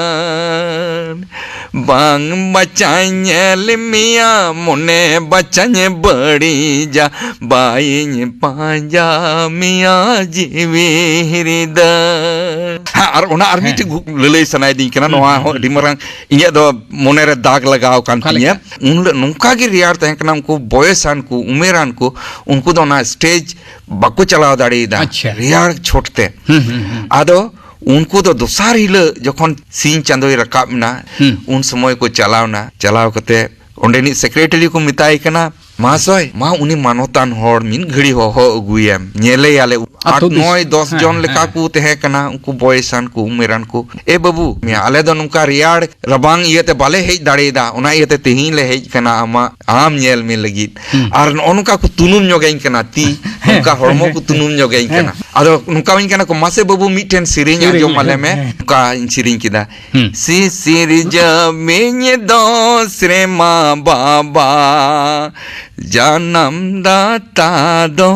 ᱨᱮᱫᱟᱱ᱾ ᱵᱟᱝ ᱵᱟᱪᱷᱟᱧ ᱧᱮᱞ ᱢᱮᱭᱟ, ᱢᱚᱱᱮ ᱵᱟᱪᱷᱟᱧ ᱵᱟᱹᱲᱤᱡᱟ, ᱵᱟᱭᱤᱧ ᱯᱟᱸᱡᱟ ᱢᱮᱭᱟ ᱡᱤᱣᱤ ᱨᱮᱫᱟᱱ᱾ ᱦᱮᱸ, ᱟᱨ ᱚᱱᱟ ᱟᱨ ᱢᱤᱫᱴᱮᱡ ᱦᱮᱸ᱾ ᱜᱩ-, ᱞᱟᱹᱞᱟᱹᱭ ᱥᱟᱱᱟᱭᱮᱫᱤᱧ ᱠᱟᱱᱟ, ᱦᱩᱸ, ᱱᱚᱣᱟ ᱦᱩᱸ, ᱦᱚᱸ ᱦᱩᱸ᱾ ᱟᱹᱰᱤ ᱢᱟᱨᱟᱝ ᱤᱧᱟᱹᱜ ᱫᱚ ᱢᱚᱱᱮᱨᱮ ᱫᱟᱜᱽ ᱞᱟᱜᱟᱣ ᱟᱠᱟᱱ ᱚᱠᱟ ᱛᱤᱧᱟᱹ᱾ ᱞᱮᱠᱟ? ᱩᱱ ᱦᱤᱞᱳᱜ ᱱᱚᱝᱠᱟ ᱜᱮ ᱨᱮᱭᱟᱲ ᱛᱟᱦᱮᱸ ᱠᱟᱱᱟ, ᱩᱱᱠᱩ ᱵᱚᱭᱮᱥᱟᱱ ᱠᱚ, ᱩᱢᱮᱨᱟᱱ ᱠᱚ, ᱩᱱᱠᱩ ᱫᱚ ᱚᱱᱟ ᱥᱴᱮᱡᱽ ᱵᱟᱠᱚ ᱪᱟᱞᱟᱣ ᱫᱟᱲᱮᱭᱟᱫᱟ᱾ ᱟᱪᱪᱷᱟ᱾ ᱨᱮᱭᱟᱲ ᱪᱷᱚᱴ ᱛᱮ᱾ ᱦᱩᱸ, ᱦᱩᱸ, ᱦᱩᱸ᱾ ᱟᱫᱚ ᱩᱱᱠᱩ ᱫᱚ ᱫᱚᱥᱟᱨ ᱦᱤᱞᱳᱜ ᱡᱚᱠᱷᱚᱱ ᱥᱤᱧ ᱪᱟᱸᱫᱚᱭ ᱨᱟᱠᱟᱵ ᱮᱱᱟ, ᱦᱩᱸ᱾ ᱩᱱ ᱥᱚᱢᱚᱭ ᱠᱚ ᱪᱟᱞᱟᱣ ᱮᱱᱟ᱾ ᱪᱟᱞᱟᱣ ᱠᱟᱛᱮ ᱚᱸᱰᱮᱱᱤᱡ ᱥᱮᱠᱨᱮᱴᱟᱨᱤ ᱠᱚ ᱢᱮᱛᱟᱭ ᱠᱟᱱᱟ, "ᱢᱟᱦᱟᱥᱚᱭ, ᱢᱟ ᱩᱱᱤ ᱢᱟᱱᱚᱛᱟᱱ ᱦᱚᱲ ᱢᱤᱫ ᱜᱷᱟᱹᱲᱤ ᱦᱚᱦᱚ ᱟᱹᱜᱩᱭᱮᱢ, ᱧᱮᱞᱮᱭᱟᱞᱮ᱾" ᱟᱴ, ᱟᱛᱳ ᱫᱤᱥ-, ᱱᱚᱭ, ᱫᱚᱥ ᱦᱮᱸ, ᱡᱚᱱ ᱞᱮᱠᱟ ᱦᱮᱸ᱾ ᱠᱚ ᱛᱟᱦᱮᱸ ᱠᱟᱱᱟ, ᱩᱱᱠᱩ ᱵᱚᱭᱮᱥᱟᱱ ᱠᱚ, ᱩᱢᱮᱨᱟᱱ ᱠᱚ᱾ "ᱮ ᱵᱟᱹᱵᱩ, ᱟᱞᱮ ᱫᱚ ᱱᱚᱝᱠᱟ ᱨᱮᱭᱟᱲ ᱨᱟᱵᱟᱝ ᱤᱭᱟᱹᱛᱮ ᱵᱟᱞᱮ ᱦᱮᱡ ᱫᱟᱲᱮᱭᱟᱫᱟ, ᱚᱱᱟ ᱤᱭᱟᱹᱛᱮ ᱛᱮᱦᱮᱧ ᱞᱮ ᱦᱮᱡ ᱠᱟᱱᱟ ᱟᱢᱟᱜ, ᱟᱢ ᱧᱮᱞ ᱢᱮ ᱞᱟᱹᱜᱤᱫ᱾" ᱦᱩᱸ᱾ ᱟᱨ ᱱᱚᱜᱼᱚ ᱱᱚᱝᱠᱟ ᱠᱚ ᱛᱩᱱᱩᱢ ᱧᱚᱜᱟᱹᱧ ᱠᱟᱱᱟ ᱛᱤ, ᱦᱮᱸ, ᱱᱚᱝᱠᱟ ᱦᱚᱲᱢᱚ ᱦᱮᱸ, ᱠᱚ ᱛᱩᱱᱩᱢ ᱧᱚᱜᱟᱹᱧ ᱦᱮᱸ᱾ ᱠᱟᱱᱟ᱾ ᱟᱫᱚ ᱱᱚᱝᱠᱟ ᱢᱮᱛᱟᱹᱧ ᱠᱟᱱᱟ ᱠᱚ, "ᱢᱟᱥᱮ ᱵᱟᱹᱵᱩ, ᱢᱤᱫᱴᱮᱱ ᱥᱮᱨᱮᱧ ᱥᱮᱨᱮᱧ ᱟᱸᱡᱚᱢ ᱢᱮ, ᱟᱞᱮ ᱢᱮ᱾" ᱦᱮᱸ᱾ ᱚᱱᱠᱟᱧ ᱥᱮᱨᱮᱧ ᱠᱮᱫᱟ᱾ ᱦᱩᱸ᱾ ᱥᱤᱥᱤᱨ ᱡᱟᱹᱢᱤᱧ ᱫᱚ ᱥᱨᱮᱢᱟ ᱵᱟᱵᱟ, ᱡᱟᱱᱟᱢ ᱫᱟᱛᱟ ᱫᱚ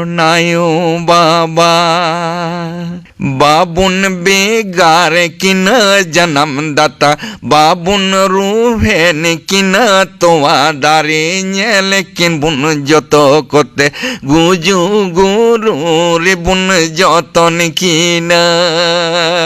ᱱᱟᱭᱳ ᱵᱟᱵᱟ᱾ ᱵᱟᱵᱩᱱ ᱵᱮᱜᱟᱨ ᱠᱤᱱᱟᱹ ᱡᱟᱱᱟᱢ ᱫᱟᱛᱟ, ᱵᱟᱵᱩᱱ ᱨᱩᱦᱮᱱ ᱠᱤᱱᱟᱹ ᱛᱚᱣᱟ ᱫᱟᱨᱮ, ᱧᱮᱞ ᱠᱤᱱ ᱵᱩᱱ ᱡᱚᱛᱚ ᱠᱚᱛᱮ, ᱜᱩᱡᱩ ᱜᱩᱨᱩ ᱨᱮᱵᱩᱱ ᱡᱚᱛᱚᱱ ᱠᱤᱱᱟᱹ᱾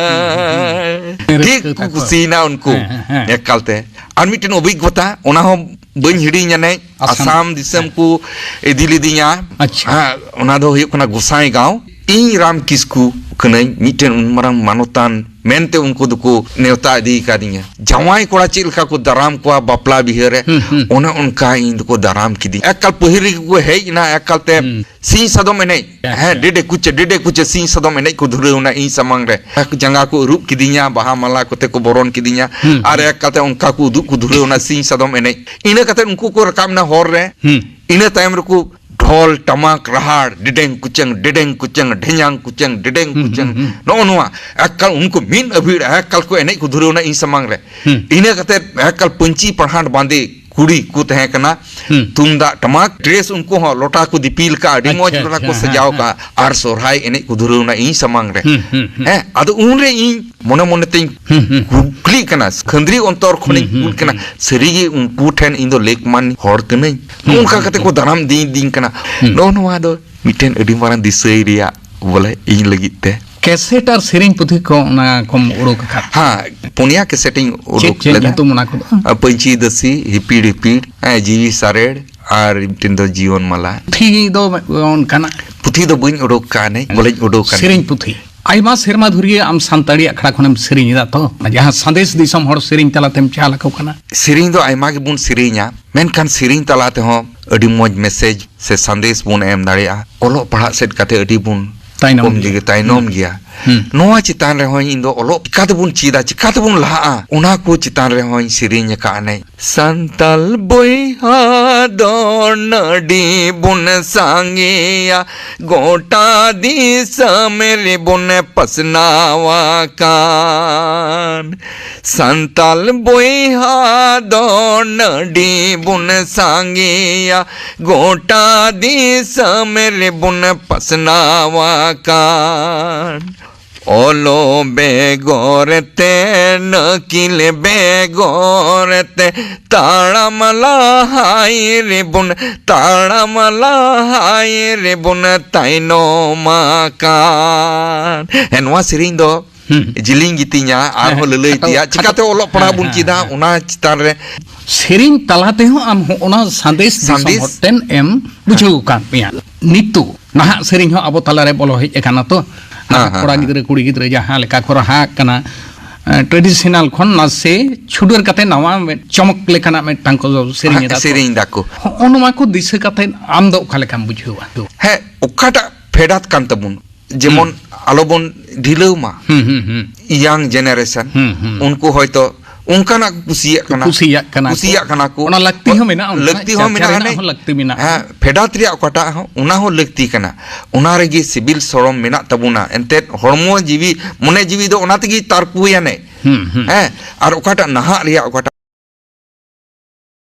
ᱦᱩᱸ, ᱦᱩᱸ, ᱦᱩᱸ᱾ ᱴᱷᱤᱠ ᱨᱟᱹᱥᱠᱟᱹ ᱠᱚ ᱛᱟᱠᱚ᱾ ᱠᱩᱥᱤᱭᱮᱱᱟ ᱩᱱᱠᱩ᱾ ᱦᱮᱸ, ᱦᱮᱸ, ᱦᱮᱸ᱾ ᱮᱠᱟᱞᱛᱮ᱾ ᱟᱨ ᱢᱤᱫᱴᱮᱱ ᱚᱵᱷᱤᱜᱽᱜᱚᱛᱟ, ᱚᱱᱟ ᱦᱚᱸ ᱵᱟᱹᱧ ᱦᱤᱲᱤᱧᱟ, ᱱᱮ ᱟᱥᱟᱢ᱾ ᱟᱥᱟᱢ ᱫᱤᱥᱚᱢ ᱦᱮᱸ᱾ ᱠᱚ ᱤᱫᱤ ᱞᱤᱫᱤᱧᱟ᱾ ᱟᱪᱪᱷᱟ᱾ ᱦᱮᱸ, ᱚᱱᱟ ᱫᱚ ᱦᱩᱭᱩᱜ ᱠᱟᱱᱟ ᱜᱚᱸᱥᱟᱭ ᱜᱟᱶ᱾ ᱤᱧ ᱨᱟᱢ ᱠᱤᱥᱠᱩ, ᱠᱟᱹᱱᱟᱹᱧ, ᱢᱤᱫᱴᱮᱱ ᱩᱱ ᱢᱟᱨᱟᱝ ᱢᱟᱱᱚᱛᱟᱱ ᱢᱮᱱᱛᱮ ᱩᱱᱠᱩ ᱫᱚᱠᱚ ᱱᱮᱣᱛᱟ ᱤᱫᱤ ᱠᱟᱫᱤᱧᱟ᱾ ᱡᱟᱶᱟᱭ ᱠᱚᱲᱟ ᱪᱮᱫ ᱞᱮᱠᱟ ᱠᱚ ᱫᱟᱨᱟᱢ ᱠᱚᱣᱟ ᱵᱟᱯᱞᱟ ᱵᱤᱦᱟᱹ ᱨᱮ, ᱦᱩᱸ, ᱦᱩᱸ᱾ ᱚᱱᱮ ᱚᱱᱠᱟ ᱤᱧ ᱫᱚᱠᱚ ᱫᱟᱨᱟᱢ ᱠᱤᱫᱤᱧᱟ᱾ ᱮᱠᱟᱞ ᱯᱟᱹᱦᱤᱞ ᱨᱮᱜᱮ ᱠᱚ ᱦᱮᱡ ᱮᱱᱟ, ᱮᱠᱟᱞ ᱛᱮ ᱦᱩᱸ᱾ ᱥᱤᱧ ᱥᱟᱫᱚᱢ ᱮᱱᱮᱡ᱾ ᱟᱪᱪᱷᱟ᱾ ᱦᱮᱸ, ᱰᱮᱰᱮ ᱠᱩᱪᱮ, ᱰᱮᱰᱮ ᱠᱩᱪᱮ ᱥᱤᱧ ᱥᱟᱫᱚᱢ ᱮᱱᱮᱡ ᱠᱚ ᱫᱷᱩᱨᱟᱹᱣ ᱮᱱᱟ ᱤᱧ ᱥᱟᱢᱟᱝ ᱨᱮ᱾ ᱡᱟᱸᱜᱟ ᱠᱚ ᱟᱹᱨᱩᱵ ᱠᱤᱫᱤᱧᱟ, ᱵᱟᱦᱟ ᱢᱟᱞᱟ ᱠᱚᱛᱮ ᱠᱚ ᱵᱚᱨᱚᱱ ᱠᱤᱫᱤᱧᱟ᱾ ᱦᱩᱸ, ᱟᱨ ᱦᱩᱸ᱾ ᱮᱠᱟᱞ ᱛᱮ ᱚᱱᱠᱟ ᱠᱚ ᱩᱫᱩᱜ ᱠᱚ ᱫᱷᱩᱨᱟᱹᱣ ᱮᱱᱟ ᱥᱤᱧ ᱥᱟᱫᱚᱢ ᱮᱱᱮᱡ᱾ ᱤᱱᱟᱹ ᱠᱟᱛᱮ ᱩᱱᱠᱩ ᱠᱚ ᱨᱟᱠᱟᱵ ᱮᱱᱟ ᱦᱚᱨ ᱨᱮ᱾ ᱦᱩᱸ᱾ ᱤᱱᱟᱹ ᱛᱟᱭᱚᱢ ᱨᱮᱠᱚ ᱰᱷᱚᱞ, ᱴᱟᱢᱟᱠ, ᱨᱟᱦᱟᱲ, ᱰᱮᱰᱮᱝ ᱠᱩᱪᱮᱝ, ᱰᱮᱰᱮᱝ ᱠᱩᱪᱮᱝ, ᱰᱷᱮᱧᱟᱝ ᱠᱩᱪᱮᱝ, ᱰᱮᱰᱮᱝ ᱦᱩᱸ, ᱦᱩᱸ, ᱠᱩᱪᱮᱝ, ᱦᱩᱸ᱾ ᱱᱚᱜᱼᱚ ᱱᱚᱣᱟ ᱮᱠᱟᱞ ᱩᱱᱠᱩ ᱢᱤᱫ ᱟᱹᱵᱷᱤᱲ ᱮᱠᱟᱞ ᱠᱚ ᱮᱱᱮᱡ ᱠᱚ ᱫᱷᱩᱨᱟᱹᱣ ᱮᱱᱟ ᱤᱧ ᱥᱟᱢᱟᱝ ᱨᱮ᱾ ᱦᱩᱸ᱾ ᱤᱱᱟᱹ ᱠᱟᱛᱮ ᱮᱠᱟᱞ ᱯᱟᱹᱧᱪᱤ ᱯᱟᱲᱦᱟᱴ ᱵᱟᱸᱫᱮ ᱠᱩᱲᱤ ᱠᱚ ᱛᱟᱦᱮᱸ ᱠᱟᱱᱟ, ᱦᱩᱸ᱾ ᱛᱩᱢᱫᱟᱜ ᱴᱟᱢᱟᱠ, ᱰᱨᱮᱥ ᱩᱱᱠᱩ ᱦᱚᱸ ᱞᱚᱴᱟ ᱠᱚ ᱫᱤᱯᱤᱞ ᱠᱟᱜᱼᱟ, ᱟᱹᱰᱤ ᱟᱪᱪᱷᱟ, ᱢᱚᱡᱽ ᱞᱚᱴᱟ ᱠᱚ ᱟᱪᱪᱷᱟ, ᱥᱟᱡᱟᱣ ᱦᱮᱸ, ᱦᱮᱸ᱾ ᱠᱟᱜᱼᱟ, ᱟᱨ ᱥᱚᱨᱦᱟᱭ ᱮᱱᱮᱡ ᱠᱚ ᱫᱷᱩᱨᱟᱹᱣ ᱮᱱᱟ ᱤᱧ ᱥᱟᱢᱟᱝ ᱨᱮ᱾ ᱦᱩᱸ, ᱦᱩᱸ, ᱦᱩᱸ᱾ ᱦᱮᱸ, ᱟᱫᱚ ᱩᱱᱨᱮ ᱤᱧ ᱦᱩᱸ, ᱦᱩᱸ᱾ ᱠᱩᱠᱞᱤᱜ ᱠᱟᱱᱟ, ᱠᱷᱟᱹᱱᱫᱽᱨᱤ ᱚᱱᱛᱚᱨ ᱠᱷᱚᱱᱤᱧ ᱦᱩᱸ, ᱦᱩᱸ, ᱠᱩᱞ ᱠᱟᱱᱟ, ᱦᱩᱸ᱾ ᱥᱟᱹᱨᱤᱜᱮ ᱩᱱᱠᱩ ᱴᱷᱮᱱ ᱤᱧ ᱫᱚ ᱞᱮᱠᱢᱟᱱ ᱦᱚᱲ ᱠᱟᱹᱱᱟᱹᱧ? ᱦᱩᱸ, ᱱᱚᱜᱼᱚ ᱱᱚᱝᱠᱟ ᱦᱩᱸ, ᱠᱟᱛᱮ ᱠᱚ ᱦᱩᱸ᱾ ᱫᱟᱨᱟᱢ ᱤᱫᱤᱧ ᱠᱟᱱᱟ᱾ ᱦᱩᱸ᱾ ᱱᱚᱜᱼᱚ ᱱᱚᱣᱟ ᱫᱚ ᱢᱤᱫᱴᱮᱱ ᱟᱹᱰᱤ ᱢᱟᱨᱟᱝ ᱫᱤᱥᱟᱹᱭ ᱨᱮᱭᱟᱜ ᱵᱚᱞᱮ ᱤᱧ ᱞᱟᱹᱜᱤᱫ ᱛᱮ᱾ ᱠᱮᱥᱮᱴ ᱟᱨ ᱥᱮᱨᱮᱧ ᱯᱩᱛᱷᱤ ᱠᱚ ᱚᱱᱟ ᱠᱚᱢ ᱩᱰᱩᱠ ᱟᱠᱟᱫ? ᱦᱮᱸ, ᱯᱩᱱᱭᱟ ᱠᱮᱥᱮᱴ ᱤᱧ ᱪᱮᱫ, ᱩᱰᱩᱠ ᱪᱮᱫ ᱞᱮᱫᱟ᱾ ᱧᱩᱛᱩᱢ ᱚᱱᱟ ᱠᱚᱫᱚ? ᱯᱟᱹᱧᱪᱤ ᱫᱟᱹᱥᱤ, ᱦᱤᱯᱤᱲ ᱦᱤᱯᱤᱲ, ᱦᱮᱸ, ᱡᱤᱣᱤ ᱥᱟᱨᱮᱲ, ᱟᱨ ᱢᱤᱫᱴᱮᱱ ᱫᱚ ᱡᱤᱭᱚᱱ ᱢᱟᱞᱟ᱾ ᱯᱩᱛᱷᱤ ᱫᱚ ᱚᱱᱠᱟᱱᱟᱜ? ᱯᱩᱛᱷᱤ ᱫᱚ ᱵᱟᱹᱧ ᱩᱰᱩᱠ ᱠᱟᱜᱼᱟ, ᱱᱮ ᱵᱚᱞᱮᱧ ᱩᱰᱩᱠ ᱠᱟᱜᱼᱟ᱾ ᱥᱮᱨᱮᱧ ᱯᱩᱛᱷᱤ? ᱟᱭᱢᱟ ᱥᱮᱨᱢᱟ ᱫᱷᱩᱨᱤᱭᱟᱹ ᱟᱢ ᱥᱟᱱᱛᱟᱲᱤ ᱟᱠᱷᱲᱟ ᱠᱷᱚᱱᱮᱢ ᱥᱮᱨᱮᱧ ᱮᱫᱟ ᱛᱚ, ᱡᱟᱦᱟᱸ ᱥᱟᱸᱫᱮᱥ ᱫᱤᱥᱚᱢ ᱦᱚᱲ ᱥᱮᱨᱮᱧ ᱛᱟᱞᱟᱛᱮᱢ ᱪᱟᱞ ᱟᱠᱚ ᱠᱟᱱᱟ᱾ ᱥᱮᱨᱮᱧ ᱫᱚ ᱟᱭᱢᱟ ᱜᱮᱵᱚᱱ ᱥᱮᱨᱮᱧᱟ, ᱢᱮᱱᱠᱷᱟᱱ ᱥᱮᱨᱮᱧ ᱛᱟᱞᱟ ᱛᱮᱦᱚᱸ ᱟᱹᱰᱤ ᱢᱚᱡᱽ ᱢᱮᱥᱮᱡᱽ ᱥᱮ ᱥᱟᱸᱫᱮᱥ ᱵᱚᱱ ᱮᱢ ᱫᱟᱲᱮᱭᱟᱜᱼᱟ᱾ ᱚᱞᱚᱜ ᱯᱟᱲᱦᱟᱜ ᱥᱮᱫ ᱠᱟᱛᱮ ᱟᱹᱰᱤ ᱵᱚᱱ ᱛᱟᱭᱱᱚᱢ ᱠᱚᱢ ᱜᱮᱭᱟ᱾ ᱡᱩᱫᱤ ᱛᱟᱭᱱᱚᱢ ᱦᱩᱸ᱾ ᱜᱮᱭᱟ᱾ ᱦᱩᱸ᱾ ᱱᱚᱣᱟ ᱪᱮᱛᱟᱱ ᱨᱮᱦᱚᱸ ᱤᱧ ᱫᱚ ᱚᱞᱚᱜ ᱪᱤᱠᱟ ᱛᱮᱵᱚᱱ ᱪᱮᱫᱟ, ᱪᱤᱠᱟ ᱛᱮᱵᱚᱱ ᱞᱟᱦᱟᱜᱼᱟ, ᱚᱱᱟ ᱠᱚ ᱪᱮᱛᱟᱱ ᱨᱮᱦᱚᱸᱧ ᱥᱮᱨᱮᱧ ᱟᱠᱟᱫᱼᱟ᱾ ᱱᱮ ᱥᱟᱱᱛᱟᱞ ᱵᱚᱭᱦᱟ ᱫᱚ ᱱᱟᱹᱰᱤ ᱵᱚᱱ ᱥᱟᱸᱜᱮᱭᱟ, ᱜᱚᱴᱟ ᱫᱤᱥᱚᱢ ᱨᱮᱵᱚᱱ ᱯᱟᱥᱱᱟᱣ ᱟᱠᱟᱱ᱾ ᱥᱟᱱᱛᱟᱞ ᱵᱚᱭᱦᱟ ᱫᱚ ᱱᱟᱹᱰᱤ ᱵᱚᱱ ᱥᱟᱸᱜᱮᱭᱟ, ᱜᱚᱴᱟ ᱫᱤᱥᱚᱢ ᱨᱮᱵᱚᱱ ᱯᱟᱥᱱᱟᱣ ᱟᱠᱟᱱ᱾ ᱚᱞᱚᱜ ᱵᱮᱜᱚᱨ ᱛᱮ, ᱱᱟᱹᱠᱤᱞ ᱵᱮᱜᱚᱨ ᱛᱮ, ᱛᱟᱲᱟᱢ ᱞᱟᱦᱟᱭ ᱨᱮᱵᱚᱱ, ᱛᱟᱲᱟᱢ ᱞᱟᱦᱟᱭ ᱨᱮᱵᱚᱱ ᱛᱟᱭᱱᱚᱢ ᱟᱠᱟᱱ᱾ ᱦᱮᱸ, ᱱᱚᱣᱟ ᱥᱮᱨᱮᱧ ᱫᱚ ᱦᱩᱸ᱾ ᱡᱤᱞᱤᱧ ᱜᱮᱛᱤᱧᱟ, ᱟᱨᱦᱚᱸ ᱦᱮᱸ, ᱞᱟᱹᱞᱟᱹᱭ ᱠᱷᱟᱴᱚ, ᱛᱮᱭᱟᱜ᱾ ᱪᱤᱠᱟᱛᱮ ᱠᱷᱟᱴᱚ᱾ ᱚᱞᱚᱜ ᱯᱟᱲᱦᱟᱜ ᱦᱮᱸ, ᱵᱚᱱ ᱦᱮᱸ, ᱪᱮᱫᱟ, ᱦᱮᱸ᱾ ᱚᱱᱟ ᱪᱮᱛᱟᱱ ᱨᱮ᱾ ᱥᱮᱨᱮᱧ ᱛᱟᱞᱟ ᱛᱮᱦᱚᱸ ᱟᱢ ᱦᱚᱸ ᱚᱱᱟ ᱥᱟᱸᱫᱮᱥ ᱫᱤᱥᱚᱢ ᱥᱟᱸᱫᱮᱥ᱾ ᱦᱚᱲ ᱴᱷᱮᱱ ᱮᱢ ᱵᱩᱡᱷᱟᱹᱣ ᱟᱠᱟᱫ ᱢᱮᱭᱟ᱾ ᱱᱤᱛᱚᱜ ᱱᱟᱦᱟᱜ ᱥᱮᱨᱮᱧ ᱦᱚᱸ ᱟᱵᱚ ᱛᱟᱞᱟᱨᱮ ᱵᱚᱞᱚ ᱦᱮᱡ ᱟᱠᱟᱱᱟ ᱛᱚ, ᱦᱮᱸ, ᱦᱮᱸ, ᱠᱚᱲᱟ ᱦᱮᱸ᱾ ᱜᱤᱫᱽᱨᱟᱹ, ᱠᱩᱲᱤ ᱜᱤᱫᱽᱨᱟᱹ ᱡᱟᱦᱟᱸ ᱞᱮᱠᱟ ᱠᱚ ᱨᱟᱦᱟ ᱠᱟᱱᱟ, ᱮ, traditional ᱠᱷᱚᱱ ᱱᱟᱥᱮ ᱪᱷᱩᱰᱟᱹᱨ ᱠᱟᱛᱮ ᱱᱟᱣᱟ ᱢᱤᱫ ᱪᱚᱢᱚᱠ ᱞᱮᱠᱟᱱᱟᱜ ᱢᱤᱫᱴᱟᱝ ᱠᱚ ᱥᱮᱨᱮᱧ ᱦᱮᱸ, ᱮᱫᱟ ᱠᱚ᱾ ᱥᱮᱨᱮᱧ ᱫᱟᱠᱚ᱾ ᱦᱚᱸᱜᱼᱚ ᱱᱚᱣᱟ ᱠᱚ ᱫᱤᱥᱟᱹ ᱠᱟᱛᱮ ᱟᱢ ᱫᱚ ᱚᱠᱟ ᱞᱮᱠᱟᱢ ᱵᱩᱡᱷᱟᱹᱣᱟ? ᱦᱮᱸ, ᱚᱠᱟᱴᱟᱜ ᱯᱷᱮᱰᱟᱛ ᱠᱟᱱ ᱛᱟᱵᱚᱱ, ᱡᱮᱢᱚᱱ ᱦᱩᱸ᱾ ᱟᱞᱚᱵᱚᱱ ᱰᱷᱤᱞᱟᱹᱣ ᱢᱟ᱾ ᱦᱩᱸ, ᱦᱩᱸ, ᱦᱩᱸ᱾ Young generation, ᱦᱩᱸ, ᱦᱩᱸ᱾ ᱩᱱᱠᱩ ᱦᱚᱭᱛᱚ ᱚᱱᱠᱟᱱᱟᱜ ᱠᱚ ᱠᱩᱥᱤᱭᱟᱜ ᱠᱟᱱᱟ᱾ ᱠᱩᱥᱤᱭᱟᱜ ᱠᱟᱱᱟ ᱠᱚ᱾ ᱠᱩᱥᱤᱭᱟᱜ ᱠᱟᱱᱟ ᱠᱚ᱾ ᱚᱱᱟ ᱞᱟᱹᱠᱛᱤ ᱦᱚᱸ ᱢᱮᱱᱟᱜᱼᱟ, ᱚᱱᱠᱟ ᱞᱟᱹᱠᱛᱤ ᱦᱚᱸ ᱪᱟᱨᱪᱟ ᱢᱮᱱᱟᱜᱼᱟ, ᱨᱮᱱᱟᱜ ᱚᱱᱮ ᱦᱚᱸ ᱞᱟᱹᱠᱛᱤ ᱢᱮᱱᱟᱜᱼᱟ᱾ ᱦᱮᱸ, ᱯᱷᱮᱰᱟᱛ ᱨᱮᱭᱟᱜ ᱚᱠᱟᱴᱟᱜ ᱦᱚᱸ, ᱚᱱᱟ ᱦᱚᱸ ᱞᱟᱹᱠᱛᱤ ᱠᱟᱱᱟ᱾ ᱚᱱᱟ ᱨᱮᱜᱮ ᱥᱤᱵᱤᱞ ᱥᱚᱲᱚᱢ ᱢᱮᱱᱟᱜ ᱛᱟᱵᱚᱱᱟ᱾ ᱮᱱᱛᱮᱫ ᱦᱚᱲᱢᱚ ᱡᱤᱣᱤ, ᱢᱚᱱᱮ ᱡᱤᱣᱤ ᱫᱚ ᱚᱱᱟ ᱛᱮᱜᱮ ᱛᱟᱨᱠᱩᱭᱟᱱᱮ᱾ ᱦᱩᱸ, ᱦᱩᱸ᱾ ᱦᱮᱸ, ᱟᱨ ᱚᱠᱟᱴᱟᱜ ᱱᱟᱦᱟᱜ ᱨᱮᱭᱟᱜ ᱚᱠᱟᱴᱟᱜ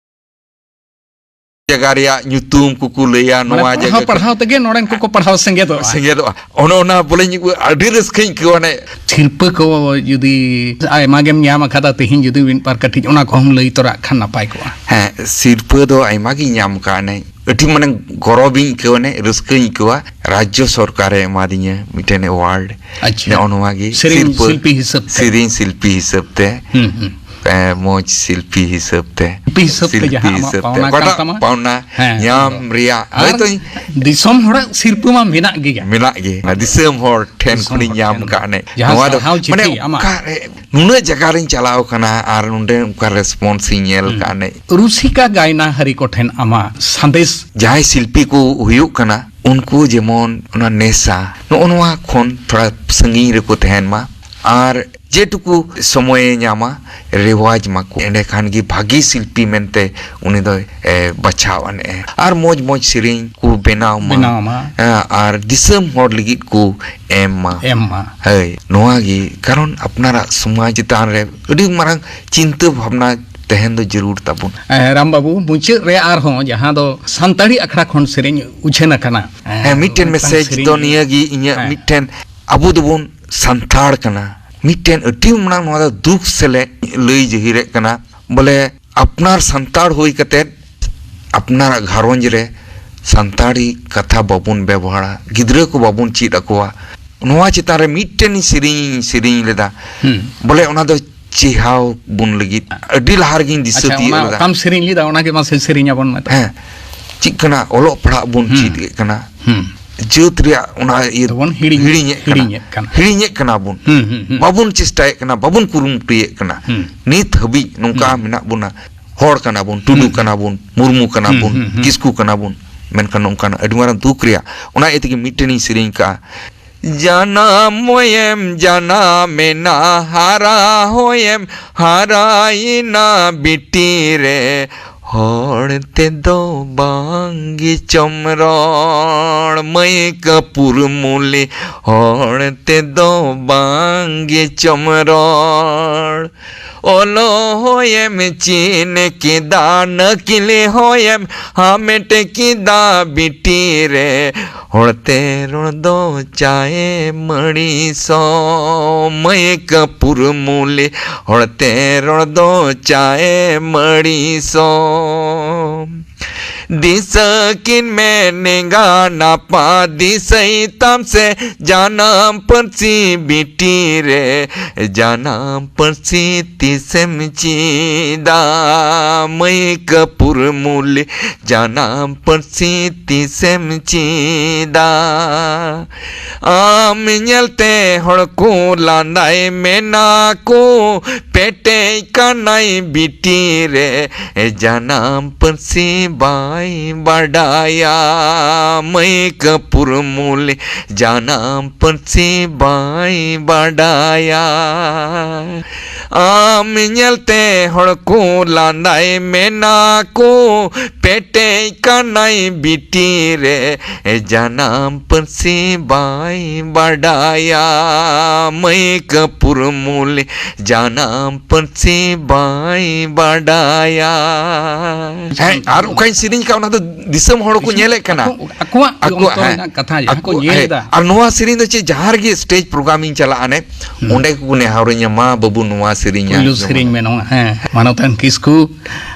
ᱡᱟᱭᱜᱟ ᱨᱮᱭᱟᱜ ᱧᱩᱛᱩᱢ ᱠᱚᱠᱚ ᱞᱟᱹᱭᱟ, ᱢᱟᱱᱮ ᱱᱚᱣᱟ ᱯᱟᱲᱦᱟᱣ, ᱡᱟᱭᱜᱟ ᱠᱚ ᱯᱟᱲᱦᱟᱣ ᱛᱮᱜᱮ ᱱᱚᱰᱮᱱ ᱠᱚᱠᱚ ᱯᱟᱲᱦᱟᱣ ᱥᱮᱸᱜᱮᱫᱚᱜᱼᱟ᱾ ᱥᱮᱸᱜᱮᱫᱚᱜᱼᱟ᱾ ᱚᱱᱮ ᱚᱱᱟ ᱵᱚᱞᱮ ᱤᱧ ᱟᱹᱰᱤ ᱨᱟᱹᱥᱠᱟᱹᱧ ᱟᱹᱭᱠᱟᱹᱣᱟ, ᱚᱱᱮ ᱥᱤᱨᱯᱟᱹ ᱠᱚ ᱡᱩᱫᱤ ᱟᱭᱢᱟ ᱜᱮᱢ ᱧᱟᱢ ᱟᱠᱟᱫᱟ, ᱛᱮᱦᱮᱧ ᱡᱩᱫᱤ ᱢᱤᱫ ᱵᱟᱨ ᱠᱟᱹᱴᱤᱡ ᱚᱱᱟ ᱠᱚᱦᱚᱸᱢ ᱞᱟᱹᱭ ᱛᱚᱨᱟᱜ ᱠᱷᱟᱱ ᱱᱟᱯᱟᱭ ᱠᱚᱜᱼᱟ᱾ ᱦᱮᱸ, ᱥᱤᱨᱯᱟᱹ ᱫᱚ ᱟᱭᱢᱟ ᱜᱤᱧ ᱧᱟᱢ ᱟᱠᱟᱫᱼᱟ᱾ ᱚᱱᱮ ᱟᱹᱰᱤ ᱢᱟᱱᱮ ᱜᱚᱨᱚᱵᱤᱧ ᱟᱹᱭᱠᱟᱹᱣᱟ, ᱚᱱᱮ ᱨᱟᱡᱽᱡᱚ ᱥᱚᱨᱠᱟᱨᱮ ᱮᱢᱟᱫᱤᱧᱟ ᱢᱤᱫᱴᱮᱱ award᱾ ᱟᱪᱪᱷᱟ᱾ ᱱᱚᱜᱼᱚ ᱱᱚᱣᱟ ᱜᱮ ᱥᱮᱨᱮᱧ ᱥᱤᱨᱯᱟᱹ, ᱥᱤᱞᱯᱤ ᱦᱤᱥᱟᱹᱵ ᱛᱮ᱾ ᱥᱮᱨᱮᱧ ᱥᱤᱞᱯᱤ ᱦᱤᱥᱟᱹᱵ ᱛᱮ᱾ ᱦᱩᱸ, ᱦᱩᱸ᱾ ᱮ, ᱢᱚᱡᱽ ᱥᱤᱞᱯᱤ ᱦᱤᱥᱟᱹᱵ ᱛᱮ᱾ ᱥᱤᱞᱯᱤ ᱦᱤᱥᱟᱹᱵ ᱛᱮ ᱥᱤᱞᱯᱤ ᱡᱟᱦᱟᱸ ᱟᱢᱟᱜ ᱦᱤᱥᱟᱹᱵ ᱛᱮ᱾ ᱯᱟᱣᱱᱟ ᱠᱟᱱ ᱚᱠᱟᱴᱟᱜ ᱛᱟᱢᱟ᱾ ᱯᱟᱣᱱᱟ? ᱦᱮᱸ, ᱧᱟᱢ ᱟᱫᱚ ᱨᱮᱭᱟᱜ ᱟᱨ ᱦᱚᱭᱛᱳ ᱤᱧ ᱫᱤᱥᱚᱢ ᱦᱚᱲᱟᱜ ᱥᱤᱨᱯᱟᱹ ᱢᱟ ᱢᱮᱱᱟᱜ ᱜᱮᱭᱟ᱾ ᱢᱮᱱᱟᱜ ᱜᱮ᱾ ᱚᱱᱟ ᱫᱤᱥᱚᱢ ᱦᱚᱲ ᱴᱷᱮᱱ ᱫᱤᱥᱚᱢ ᱠᱷᱚᱱᱤᱧ ᱦᱚᱲ ᱧᱟᱢ ᱴᱷᱮᱱ ᱟᱠᱟᱫ᱾ ᱚᱱᱮ ᱡᱟᱦᱟᱸ ᱱᱚᱣᱟ ᱫᱚ ᱥᱟᱨᱦᱟᱣ ᱢᱟᱱᱮ ᱪᱤᱴᱷᱤ ᱟᱢᱟᱜ᱾ ᱚᱠᱟᱨᱮ ᱱᱩᱱᱟᱹᱜ ᱡᱟᱭᱜᱟ ᱨᱤᱧ ᱪᱟᱞᱟᱣ ᱠᱟᱱᱟ ᱟᱨ ᱱᱚᱰᱮ ᱚᱱᱠᱟ response ᱤᱧ ᱧᱮᱞ ᱦᱩᱸ᱾ ᱟᱠᱟᱫ᱾ ᱚᱱᱮ ᱨᱩᱥᱤᱠᱟ ᱜᱟᱭᱱᱟᱦᱟᱹᱨᱤ ᱠᱚᱴᱷᱮᱱ ᱟᱢᱟᱜ ᱥᱟᱸᱫᱮᱥ᱾ ᱡᱟᱦᱟᱸᱭ ᱥᱤᱞᱯᱤ ᱠᱚ ᱦᱩᱭᱩᱜ ᱠᱟᱱᱟ, ᱩᱱᱠᱩ ᱡᱮᱢᱚᱱ ᱚᱱᱟ ᱱᱮᱥᱟ, ᱱᱚᱜᱼᱚ ᱱᱚᱣᱟ ᱠᱷᱚᱱ ᱛᱷᱚᱲᱟ ᱥᱟᱺᱜᱤᱧ ᱨᱮᱠᱚ ᱛᱟᱦᱮᱱ ᱢᱟ᱾ ᱟᱨ ᱡᱮᱴᱩᱠᱩ ᱥᱚᱢᱚᱭᱮ ᱧᱟᱢᱟ, ᱨᱮᱣᱟᱡᱽ ᱢᱟᱠᱚ, ᱮᱸᱰᱮᱠᱷᱟᱱ ᱜᱮ ᱵᱷᱟᱹᱜᱤ ᱥᱤᱞᱯᱤ ᱢᱮᱱᱛᱮ ᱩᱱᱤ ᱫᱚᱭ, ᱮ, ᱵᱟᱪᱷᱟᱣ ᱟᱱᱮ᱾ ᱟᱨ ᱢᱚᱡᱽ ᱢᱚᱡᱽ ᱥᱮᱨᱮᱧ ᱠᱚ ᱵᱮᱱᱟᱣ ᱢᱟ᱾ ᱵᱮᱱᱟᱣ ᱢᱟ᱾ ᱦᱮᱸ, ᱟᱨ ᱫᱤᱥᱚᱢ ᱦᱚᱲ ᱞᱟᱹᱜᱤᱫ ᱠᱚ ᱮᱢ ᱢᱟ᱾ ᱮᱢ ᱢᱟ᱾ ᱦᱳᱭ, ᱱᱚᱣᱟ ᱜᱮ ᱠᱟᱨᱚᱱ ᱟᱯᱱᱟᱨᱟᱜ ᱥᱚᱢᱟᱡᱽ ᱪᱮᱛᱟᱱ ᱨᱮ ᱟᱹᱰᱤ ᱢᱟᱨᱟᱝ ᱪᱤᱱᱛᱟᱹ ᱵᱷᱟᱵᱽᱱᱟ ᱛᱟᱦᱮᱱ ᱫᱚ ᱡᱟᱹᱨᱩᱲ ᱛᱟᱵᱚᱱ᱾ ᱦᱮᱸ, ᱨᱟᱢ ᱵᱟᱹᱵᱩ, ᱢᱩᱪᱟᱹᱫ ᱨᱮ ᱟᱨᱦᱚᱸ ᱡᱟᱦᱟᱸ ᱫᱚ ᱥᱟᱱᱛᱟᱲᱤ ᱟᱠᱷᱲᱟ ᱠᱷᱚᱱ ᱥᱮᱨᱮᱧ ᱩᱪᱷᱟᱹᱱ ᱟᱠᱟᱱᱟ᱾ ᱦᱮᱸ, ᱢᱤᱫᱴᱮᱱ ᱢᱤᱫᱴᱟᱝ message ᱥᱮᱨᱮᱧ᱾ ᱫᱚ ᱱᱤᱭᱟᱹ ᱜᱮ ᱤᱧᱟᱹᱜ ᱦᱮᱸ᱾ ᱢᱤᱫᱴᱮᱱ, ᱟᱵᱚ ᱫᱚᱵᱚᱱ ᱥᱟᱱᱛᱟᱲ ᱠᱟᱱᱟ, ᱢᱤᱫᱴᱮᱱ ᱟᱹᱰᱤ ᱢᱟᱨᱟᱝ ᱱᱚᱣᱟ ᱫᱚ ᱫᱩᱠ ᱥᱮᱞᱮᱫ ᱞᱟᱹᱭ ᱡᱟᱹᱦᱤᱨᱮᱫ ᱠᱟᱱᱟ, ᱵᱚᱞᱮ ᱟᱯᱱᱟᱨ ᱥᱟᱱᱛᱟᱲ ᱦᱩᱭ ᱠᱟᱛᱮᱫ ᱟᱯᱱᱟᱨᱟᱜ ᱜᱷᱟᱨᱚᱸᱡᱽ ᱨᱮ ᱥᱟᱱᱛᱟᱲᱤ ᱠᱟᱛᱷᱟ ᱵᱟᱵᱚᱱ ᱵᱮᱵᱚᱦᱟᱨᱟ, ᱜᱤᱫᱽᱨᱟᱹ ᱠᱚ ᱵᱟᱵᱚᱱ ᱪᱮᱫ ᱟᱠᱚᱣᱟ᱾ ᱱᱚᱣᱟ ᱪᱮᱛᱟᱱ ᱨᱮ ᱢᱤᱫᱴᱮᱱ ᱥᱮᱨᱮᱧ ᱤᱧ ᱥᱮᱨᱮᱧ ᱞᱮᱫᱟ, ᱦᱩᱸ᱾ ᱵᱚᱞᱮ ᱚᱱᱟ ᱫᱚ ᱪᱮᱦᱟᱣ ᱵᱚᱱ ᱞᱟᱹᱜᱤᱫ ᱟᱹᱰᱤ ᱞᱟᱦᱟ ᱨᱮᱜᱮᱧ ᱫᱤᱥᱟᱹ ᱟᱪᱪᱷᱟ, ᱛᱤᱭᱳᱜ ᱚᱱᱟ ᱞᱮᱫᱟ᱾ ᱚᱠᱟᱢ ᱥᱮᱨᱮᱧ ᱞᱮᱫᱟ, ᱚᱱᱟᱜᱮ ᱢᱟᱥᱮ ᱥᱮᱨᱮᱧ ᱟᱵᱚᱱ ᱢᱮ ᱛᱚᱵᱮ᱾ ᱦᱮᱸ, ᱪᱮᱫ ᱠᱟᱱᱟ, ᱚᱞᱚᱜ ᱯᱟᱲᱦᱟᱜ ᱵᱚᱱ ᱦᱩᱸ᱾ ᱪᱮᱫ ᱮᱫ ᱠᱟᱱᱟ᱾ ᱦᱩᱸ᱾ ᱡᱟᱹᱛ ᱨᱮᱭᱟᱜ ᱚᱱᱟ ᱤᱭᱟᱹ ᱫᱚᱵᱚᱱ ᱦᱤᱲᱤᱧ, ᱦᱤᱲᱤᱧᱮᱫ ᱠᱟᱱᱟ᱾ ᱦᱤᱲᱤᱧᱮᱫ ᱠᱟᱱᱟ᱾ ᱦᱤᱲᱤᱧᱮᱫ ᱠᱟᱱᱟ ᱵᱚᱱ᱾ ᱦᱩᱸ, ᱦᱩᱸ, ᱦᱩᱸ᱾ ᱵᱟᱵᱚᱱ ᱪᱮᱥᱴᱟᱭᱮᱫ ᱠᱟᱱᱟ, ᱵᱟᱵᱚᱱ ᱠᱩᱨᱩᱢᱩᱴᱩᱭᱮᱫ ᱠᱟᱱᱟ᱾ ᱦᱩᱸ᱾ ᱱᱤᱛ ᱦᱟᱹᱵᱤᱡ ᱱᱚᱝᱠᱟ ᱦᱩᱸ᱾ ᱢᱮᱱᱟᱜ ᱵᱚᱱᱟ, ᱦᱚᱲ ᱠᱟᱱᱟ ᱵᱚᱱ, ᱴᱩᱰᱩ ᱦᱩᱸ, ᱦᱩᱸ᱾ ᱠᱟᱱᱟ ᱵᱚᱱ, ᱢᱩᱨᱢᱩ ᱠᱟᱱᱟ ᱦᱩᱸ, ᱵᱚᱱ, ᱦᱩᱸ, ᱦᱩᱸ᱾ ᱠᱤᱥᱠᱩ ᱠᱟᱱᱟ ᱵᱚᱱ, ᱢᱮᱱᱠᱷᱟᱱ ᱱᱚᱝᱠᱟᱱ ᱟᱹᱰᱤ ᱢᱟᱨᱟᱝ ᱫᱩᱠ ᱨᱮᱭᱟᱜ, ᱚᱱᱟ ᱤᱭᱟᱹ ᱛᱮᱜᱮ ᱢᱤᱫᱴᱮᱱᱤᱧ ᱥᱮᱨᱮᱧ ᱠᱟᱜᱼᱟ, ᱡᱟᱱᱟᱢ ᱦᱚᱭᱮᱢ ᱡᱟᱱᱟᱢᱮᱱᱟ, ᱦᱟᱨᱟ ᱦᱚᱭᱮᱢ ᱦᱟᱨᱟᱭᱮᱱᱟ ᱵᱤᱴᱤ ᱨᱮ, ᱦᱚᱲ ᱛᱮᱫᱚ ᱵᱟᱝ ᱜᱮᱪᱚᱢ ᱨᱚᱲ, ᱢᱟᱹᱭ ᱠᱟᱹᱯᱩᱨ ᱢᱩᱞᱤ, ᱦᱚᱲ ᱛᱮᱫᱚ ᱵᱟᱝ ᱜᱮᱪᱚᱢ ᱨᱚᱲ᱾ ᱚᱞᱚᱜ ᱦᱚᱭᱮᱢ ᱪᱮᱫ ᱠᱮᱫᱟ, ᱱᱟᱹᱠᱤᱞ ᱦᱚᱭᱮᱢ ᱦᱟᱢᱮᱴ ᱠᱮᱫᱟ ᱵᱤᱴᱤ ᱨᱮ, ᱦᱚᱲᱛᱮ ᱨᱚᱲ ᱫᱚ ᱪᱟᱭᱮᱢ ᱟᱹᱲᱤᱥᱚᱜ, ᱢᱟᱹᱭ ᱠᱟᱹᱯᱩᱨ ᱢᱩᱞᱤ, ᱦᱚᱲᱛᱮ ᱨᱚᱲ ᱫᱚ ᱪᱟᱭᱮᱢ ᱟᱹᱲᱤᱥᱚᱜ᱾ ᱫᱤᱥᱟᱹ ᱠᱤᱱ ᱢᱮ ᱮᱸᱜᱟᱱ ᱟᱯᱟᱛ, ᱫᱤᱥᱟᱹᱭ ᱛᱟᱢ ᱥᱮ ᱡᱟᱱᱟᱢ ᱯᱟᱹᱨᱥᱤ ᱵᱤᱴᱤ ᱨᱮ, ᱡᱟᱱᱟᱢ ᱯᱟᱹᱨᱥᱤ ᱛᱤᱥᱮᱢ ᱪᱮᱫᱟ, ᱢᱟᱹᱭ ᱠᱟᱹᱯᱩᱨ ᱢᱩᱞᱤ, ᱡᱟᱱᱟᱢ ᱯᱟᱹᱨᱥᱤ ᱛᱤᱥᱮᱢ ᱪᱮᱫᱟ? ᱟᱢ ᱧᱮᱞᱛᱮ ᱦᱚᱲ ᱠᱚ ᱞᱟᱸᱫᱟᱭ, ᱢᱮᱱᱟ ᱠᱚ ᱯᱮᱴᱮᱡ ᱠᱟᱱᱟᱭ ᱵᱤᱴᱤ ᱨᱮ, ᱡᱟᱱᱟᱢ ᱯᱟᱹᱨᱥᱤ ᱵᱟᱭ ᱵᱟᱰᱟᱭᱟ, ᱢᱟᱹᱭ ᱠᱟᱹᱯᱩᱨ ᱢᱩᱞᱤ, ᱡᱟᱱᱟᱢ ᱯᱟᱹᱨᱥᱤ ᱵᱟᱭ ᱵᱟᱰᱟᱭᱟ᱾ ᱟᱢ ᱧᱮᱞᱛᱮ ᱦᱚᱲ ᱠᱚ ᱞᱟᱸᱫᱟᱭ, ᱢᱮᱱᱟ ᱠᱚ ᱯᱮᱴᱮᱡ ᱠᱟᱱᱟᱭ ᱵᱤᱴᱤ ᱨᱮ, ᱡᱟᱱᱟᱢ ᱯᱟᱹᱨᱥᱤ ᱵᱟᱭ ᱵᱟᱰᱟᱭᱟ, ᱢᱟᱹᱭ ᱠᱟᱹᱯᱩᱨ ᱢᱩᱞᱤ, ᱡᱟᱱᱟᱢ ᱯᱟᱹᱨᱥᱤ ᱵᱟᱭ ᱵᱟᱰᱟᱭᱟ᱾ ᱦᱮᱸ, ᱟᱨ ᱚᱠᱟᱧ ᱥᱮᱨᱮᱧ ᱠᱟᱜ, ᱚᱱᱟ ᱫᱚ ᱫᱤᱥᱚᱢ ᱦᱚᱲ ᱠᱚ ᱧᱮᱞᱮᱫ ᱠᱟᱱᱟ᱾ ᱟᱠᱚ-, ᱟᱠᱚᱣᱟᱜ ᱟᱠᱚᱣᱟᱜ, ᱚᱱᱛᱚᱨ ᱦᱮᱸ᱾ ᱨᱮᱱᱟᱜ ᱠᱟᱛᱷᱟ, ᱡᱟᱦᱟᱸ ᱠᱚ ᱟᱠᱚ-, ᱧᱮᱞ ᱦᱮᱸ᱾ ᱮᱫᱟ᱾ ᱟᱨ ᱱᱚᱣᱟ ᱥᱮᱨᱮᱧ ᱫᱚ ᱪᱮᱫ, ᱡᱟᱦᱟᱸ ᱨᱮᱜᱮ stage program ᱤᱧ ᱪᱟᱞᱟᱜᱼᱟ, ᱚᱱᱮ, ᱦᱩᱸ᱾ ᱚᱸᱰᱮ ᱜᱮᱠᱚ ᱱᱮᱦᱚᱨᱤᱧᱟ, "ᱢᱟ ᱵᱟᱹᱵᱩ, ᱱᱚᱣᱟ ᱥᱮᱨᱮᱧ ᱯᱩᱭᱞᱩ ᱟᱸᱡᱚᱢ ᱥᱮᱨᱮᱧ ᱢᱮ ᱱᱚᱣᱟ, ᱦᱮᱸ᱾ ᱢᱟᱱᱚᱛᱟᱱ ᱠᱤᱥᱠᱩ,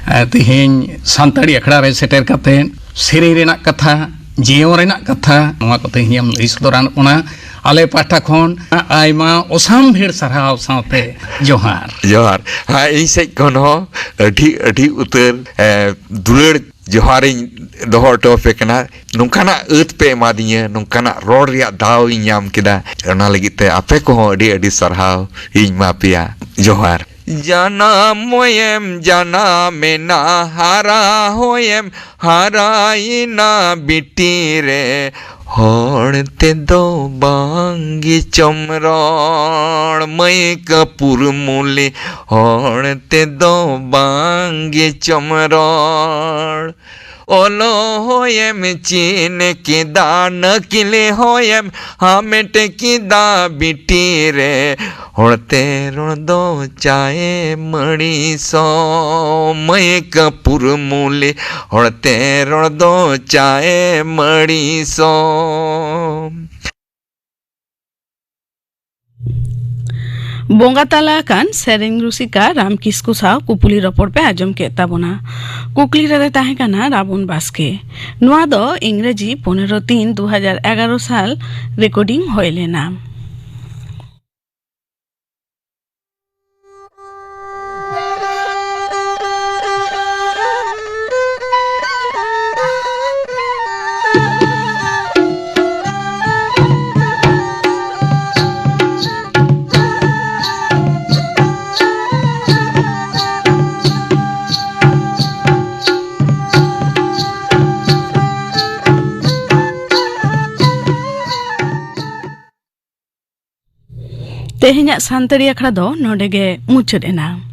ᱮ, ᱛᱮᱦᱮᱧ ᱥᱟᱱᱛᱟᱲᱤ ᱟᱠᱷᱲᱟ ᱨᱮ ᱥᱮᱴᱮᱨ ᱠᱟᱛᱮ ᱥᱮᱨᱮᱧ ᱨᱮᱱᱟᱜ ᱠᱟᱛᱷᱟ, ᱡᱤᱭᱚᱱ ᱨᱮᱱᱟᱜ ᱠᱟᱛᱷᱟ, ᱱᱚᱣᱟ ᱠᱚ ᱛᱮᱦᱮᱧ ᱮᱢ ᱞᱟᱹᱭ ᱥᱚᱫᱚᱨᱟᱱ ᱵᱚᱱᱟ᱾ ᱟᱞᱮ ᱯᱟᱦᱴᱟ ᱠᱷᱚᱱ ᱟᱭᱢᱟ ᱚᱥᱟᱢᱵᱷᱮᱲ ᱥᱟᱨᱦᱟᱣ ᱥᱟᱶᱛᱮ ᱡᱚᱦᱟᱨ᱾ ᱡᱚᱦᱟᱨ᱾ ᱦᱮᱸ, ᱤᱧ ᱥᱮᱫ ᱠᱷᱚᱱ ᱦᱚᱸ ᱟᱹᱰᱤ, ᱟᱹᱰᱤ ᱩᱛᱟᱹᱨ, ᱮ, ᱫᱩᱞᱟᱹᱲ ᱡᱚᱦᱟᱨᱤᱧ ᱫᱚᱦᱚ ᱦᱚᱴᱚ ᱟᱯᱮ ᱠᱟᱱᱟ᱾ ᱱᱚᱝᱠᱟᱱᱟᱜ ᱟᱹᱛ ᱯᱮ ᱮᱢᱟᱫᱤᱧᱟᱹ, ᱱᱚᱝᱠᱟᱱᱟᱜ ᱨᱚᱲ ᱨᱮᱭᱟᱜ ᱫᱟᱣ ᱤᱧ ᱧᱟᱢ ᱠᱮᱫᱟ, ᱚᱱᱟ ᱞᱟᱹᱜᱤᱫ ᱛᱮ ᱟᱯᱮ ᱠᱚᱦᱚᱸ ᱟᱹᱰᱤ ᱟᱹᱰᱤ ᱥᱟᱨᱦᱟᱣ ᱤᱧ ᱮᱢᱟ ᱯᱮᱭᱟ᱾ ᱡᱚᱦᱟᱨ᱾ ᱡᱟᱱᱟᱢ ᱦᱚᱭᱮᱢ ᱡᱟᱱᱟᱢᱮᱱᱟ, ᱦᱟᱨᱟ ᱦᱚᱭᱮᱢ ᱦᱟᱨᱟᱭᱮᱱᱟ ᱵᱤᱴᱤ ᱨᱮ, ᱦᱚᱲ ᱛᱮᱫᱚ ᱵᱟᱝ ᱜᱮᱪᱚᱢ ᱨᱚᱲ, ᱢᱟᱹᱭ ᱠᱟᱹᱯᱩᱨ ᱢᱩᱞᱤ, ᱦᱚᱲ ᱛᱮᱫᱚ ᱵᱟᱝ ᱜᱮᱪᱚᱢ ᱨᱚᱲ᱾ ᱚᱞᱚᱜ ᱦᱚᱭᱮᱢ ᱪᱮᱫ ᱠᱮᱫᱟ, ᱱᱟᱹᱠᱤᱞ ᱦᱚᱭᱮᱢ ᱦᱟᱢᱮᱴ ᱠᱮᱫᱟ ᱵᱤᱴᱤ ᱨᱮ, ᱦᱚᱲᱛᱮ ᱨᱚᱲ ᱫᱚ ᱪᱟᱭᱮᱢ ᱟᱹᱲᱤᱥᱚᱜ, ᱢᱟᱹᱭ ᱠᱟᱹᱯᱩᱨ ᱢᱩᱞᱤ, ᱦᱚᱲᱛᱮ ᱨᱚᱲ ᱫᱚ ᱪᱟᱭᱮᱢ ᱟᱹᱲᱤᱥᱚᱜ᱾ ᱵᱚᱸᱜᱟ ᱛᱟᱞᱟ ᱟᱠᱟᱱ ᱥᱮᱨᱮᱧ ᱨᱩᱥᱤᱠᱟ ᱨᱟᱢ ᱠᱤᱥᱠᱩ ᱥᱟᱶ ᱠᱩᱯᱩᱞᱤ ᱨᱚᱯᱚᱲ ᱯᱮ ᱟᱸᱡᱚᱢ ᱠᱮᱫ ᱛᱟᱵᱚᱱᱟ᱾ ᱠᱩᱠᱞᱤ ᱨᱮᱫᱚ ᱛᱟᱦᱮᱸ ᱠᱟᱱᱟ ᱨᱟᱵᱚᱱ ᱵᱟᱥᱠᱮ᱾ ᱱᱚᱣᱟ ᱫᱚ ᱤᱝᱨᱮᱡᱤ ᱯᱚᱱᱮᱨᱚ ᱛᱤᱱ ᱫᱩ ᱦᱟᱡᱟᱨ ᱮᱜᱟᱨᱚ ᱥᱟᱞ ᱨᱮᱠᱚᱨᱰᱤᱝ ᱦᱩᱭ ᱞᱮᱱᱟ᱾ ᱛᱮᱦᱮᱧᱟᱜ ᱥᱟᱱᱛᱟᱲᱤ ᱟᱠᱷᱲᱟ ᱫᱚ ᱱᱚᱰᱮ ᱜᱮ ᱢᱩᱪᱟᱹᱫ ᱮᱱᱟ᱾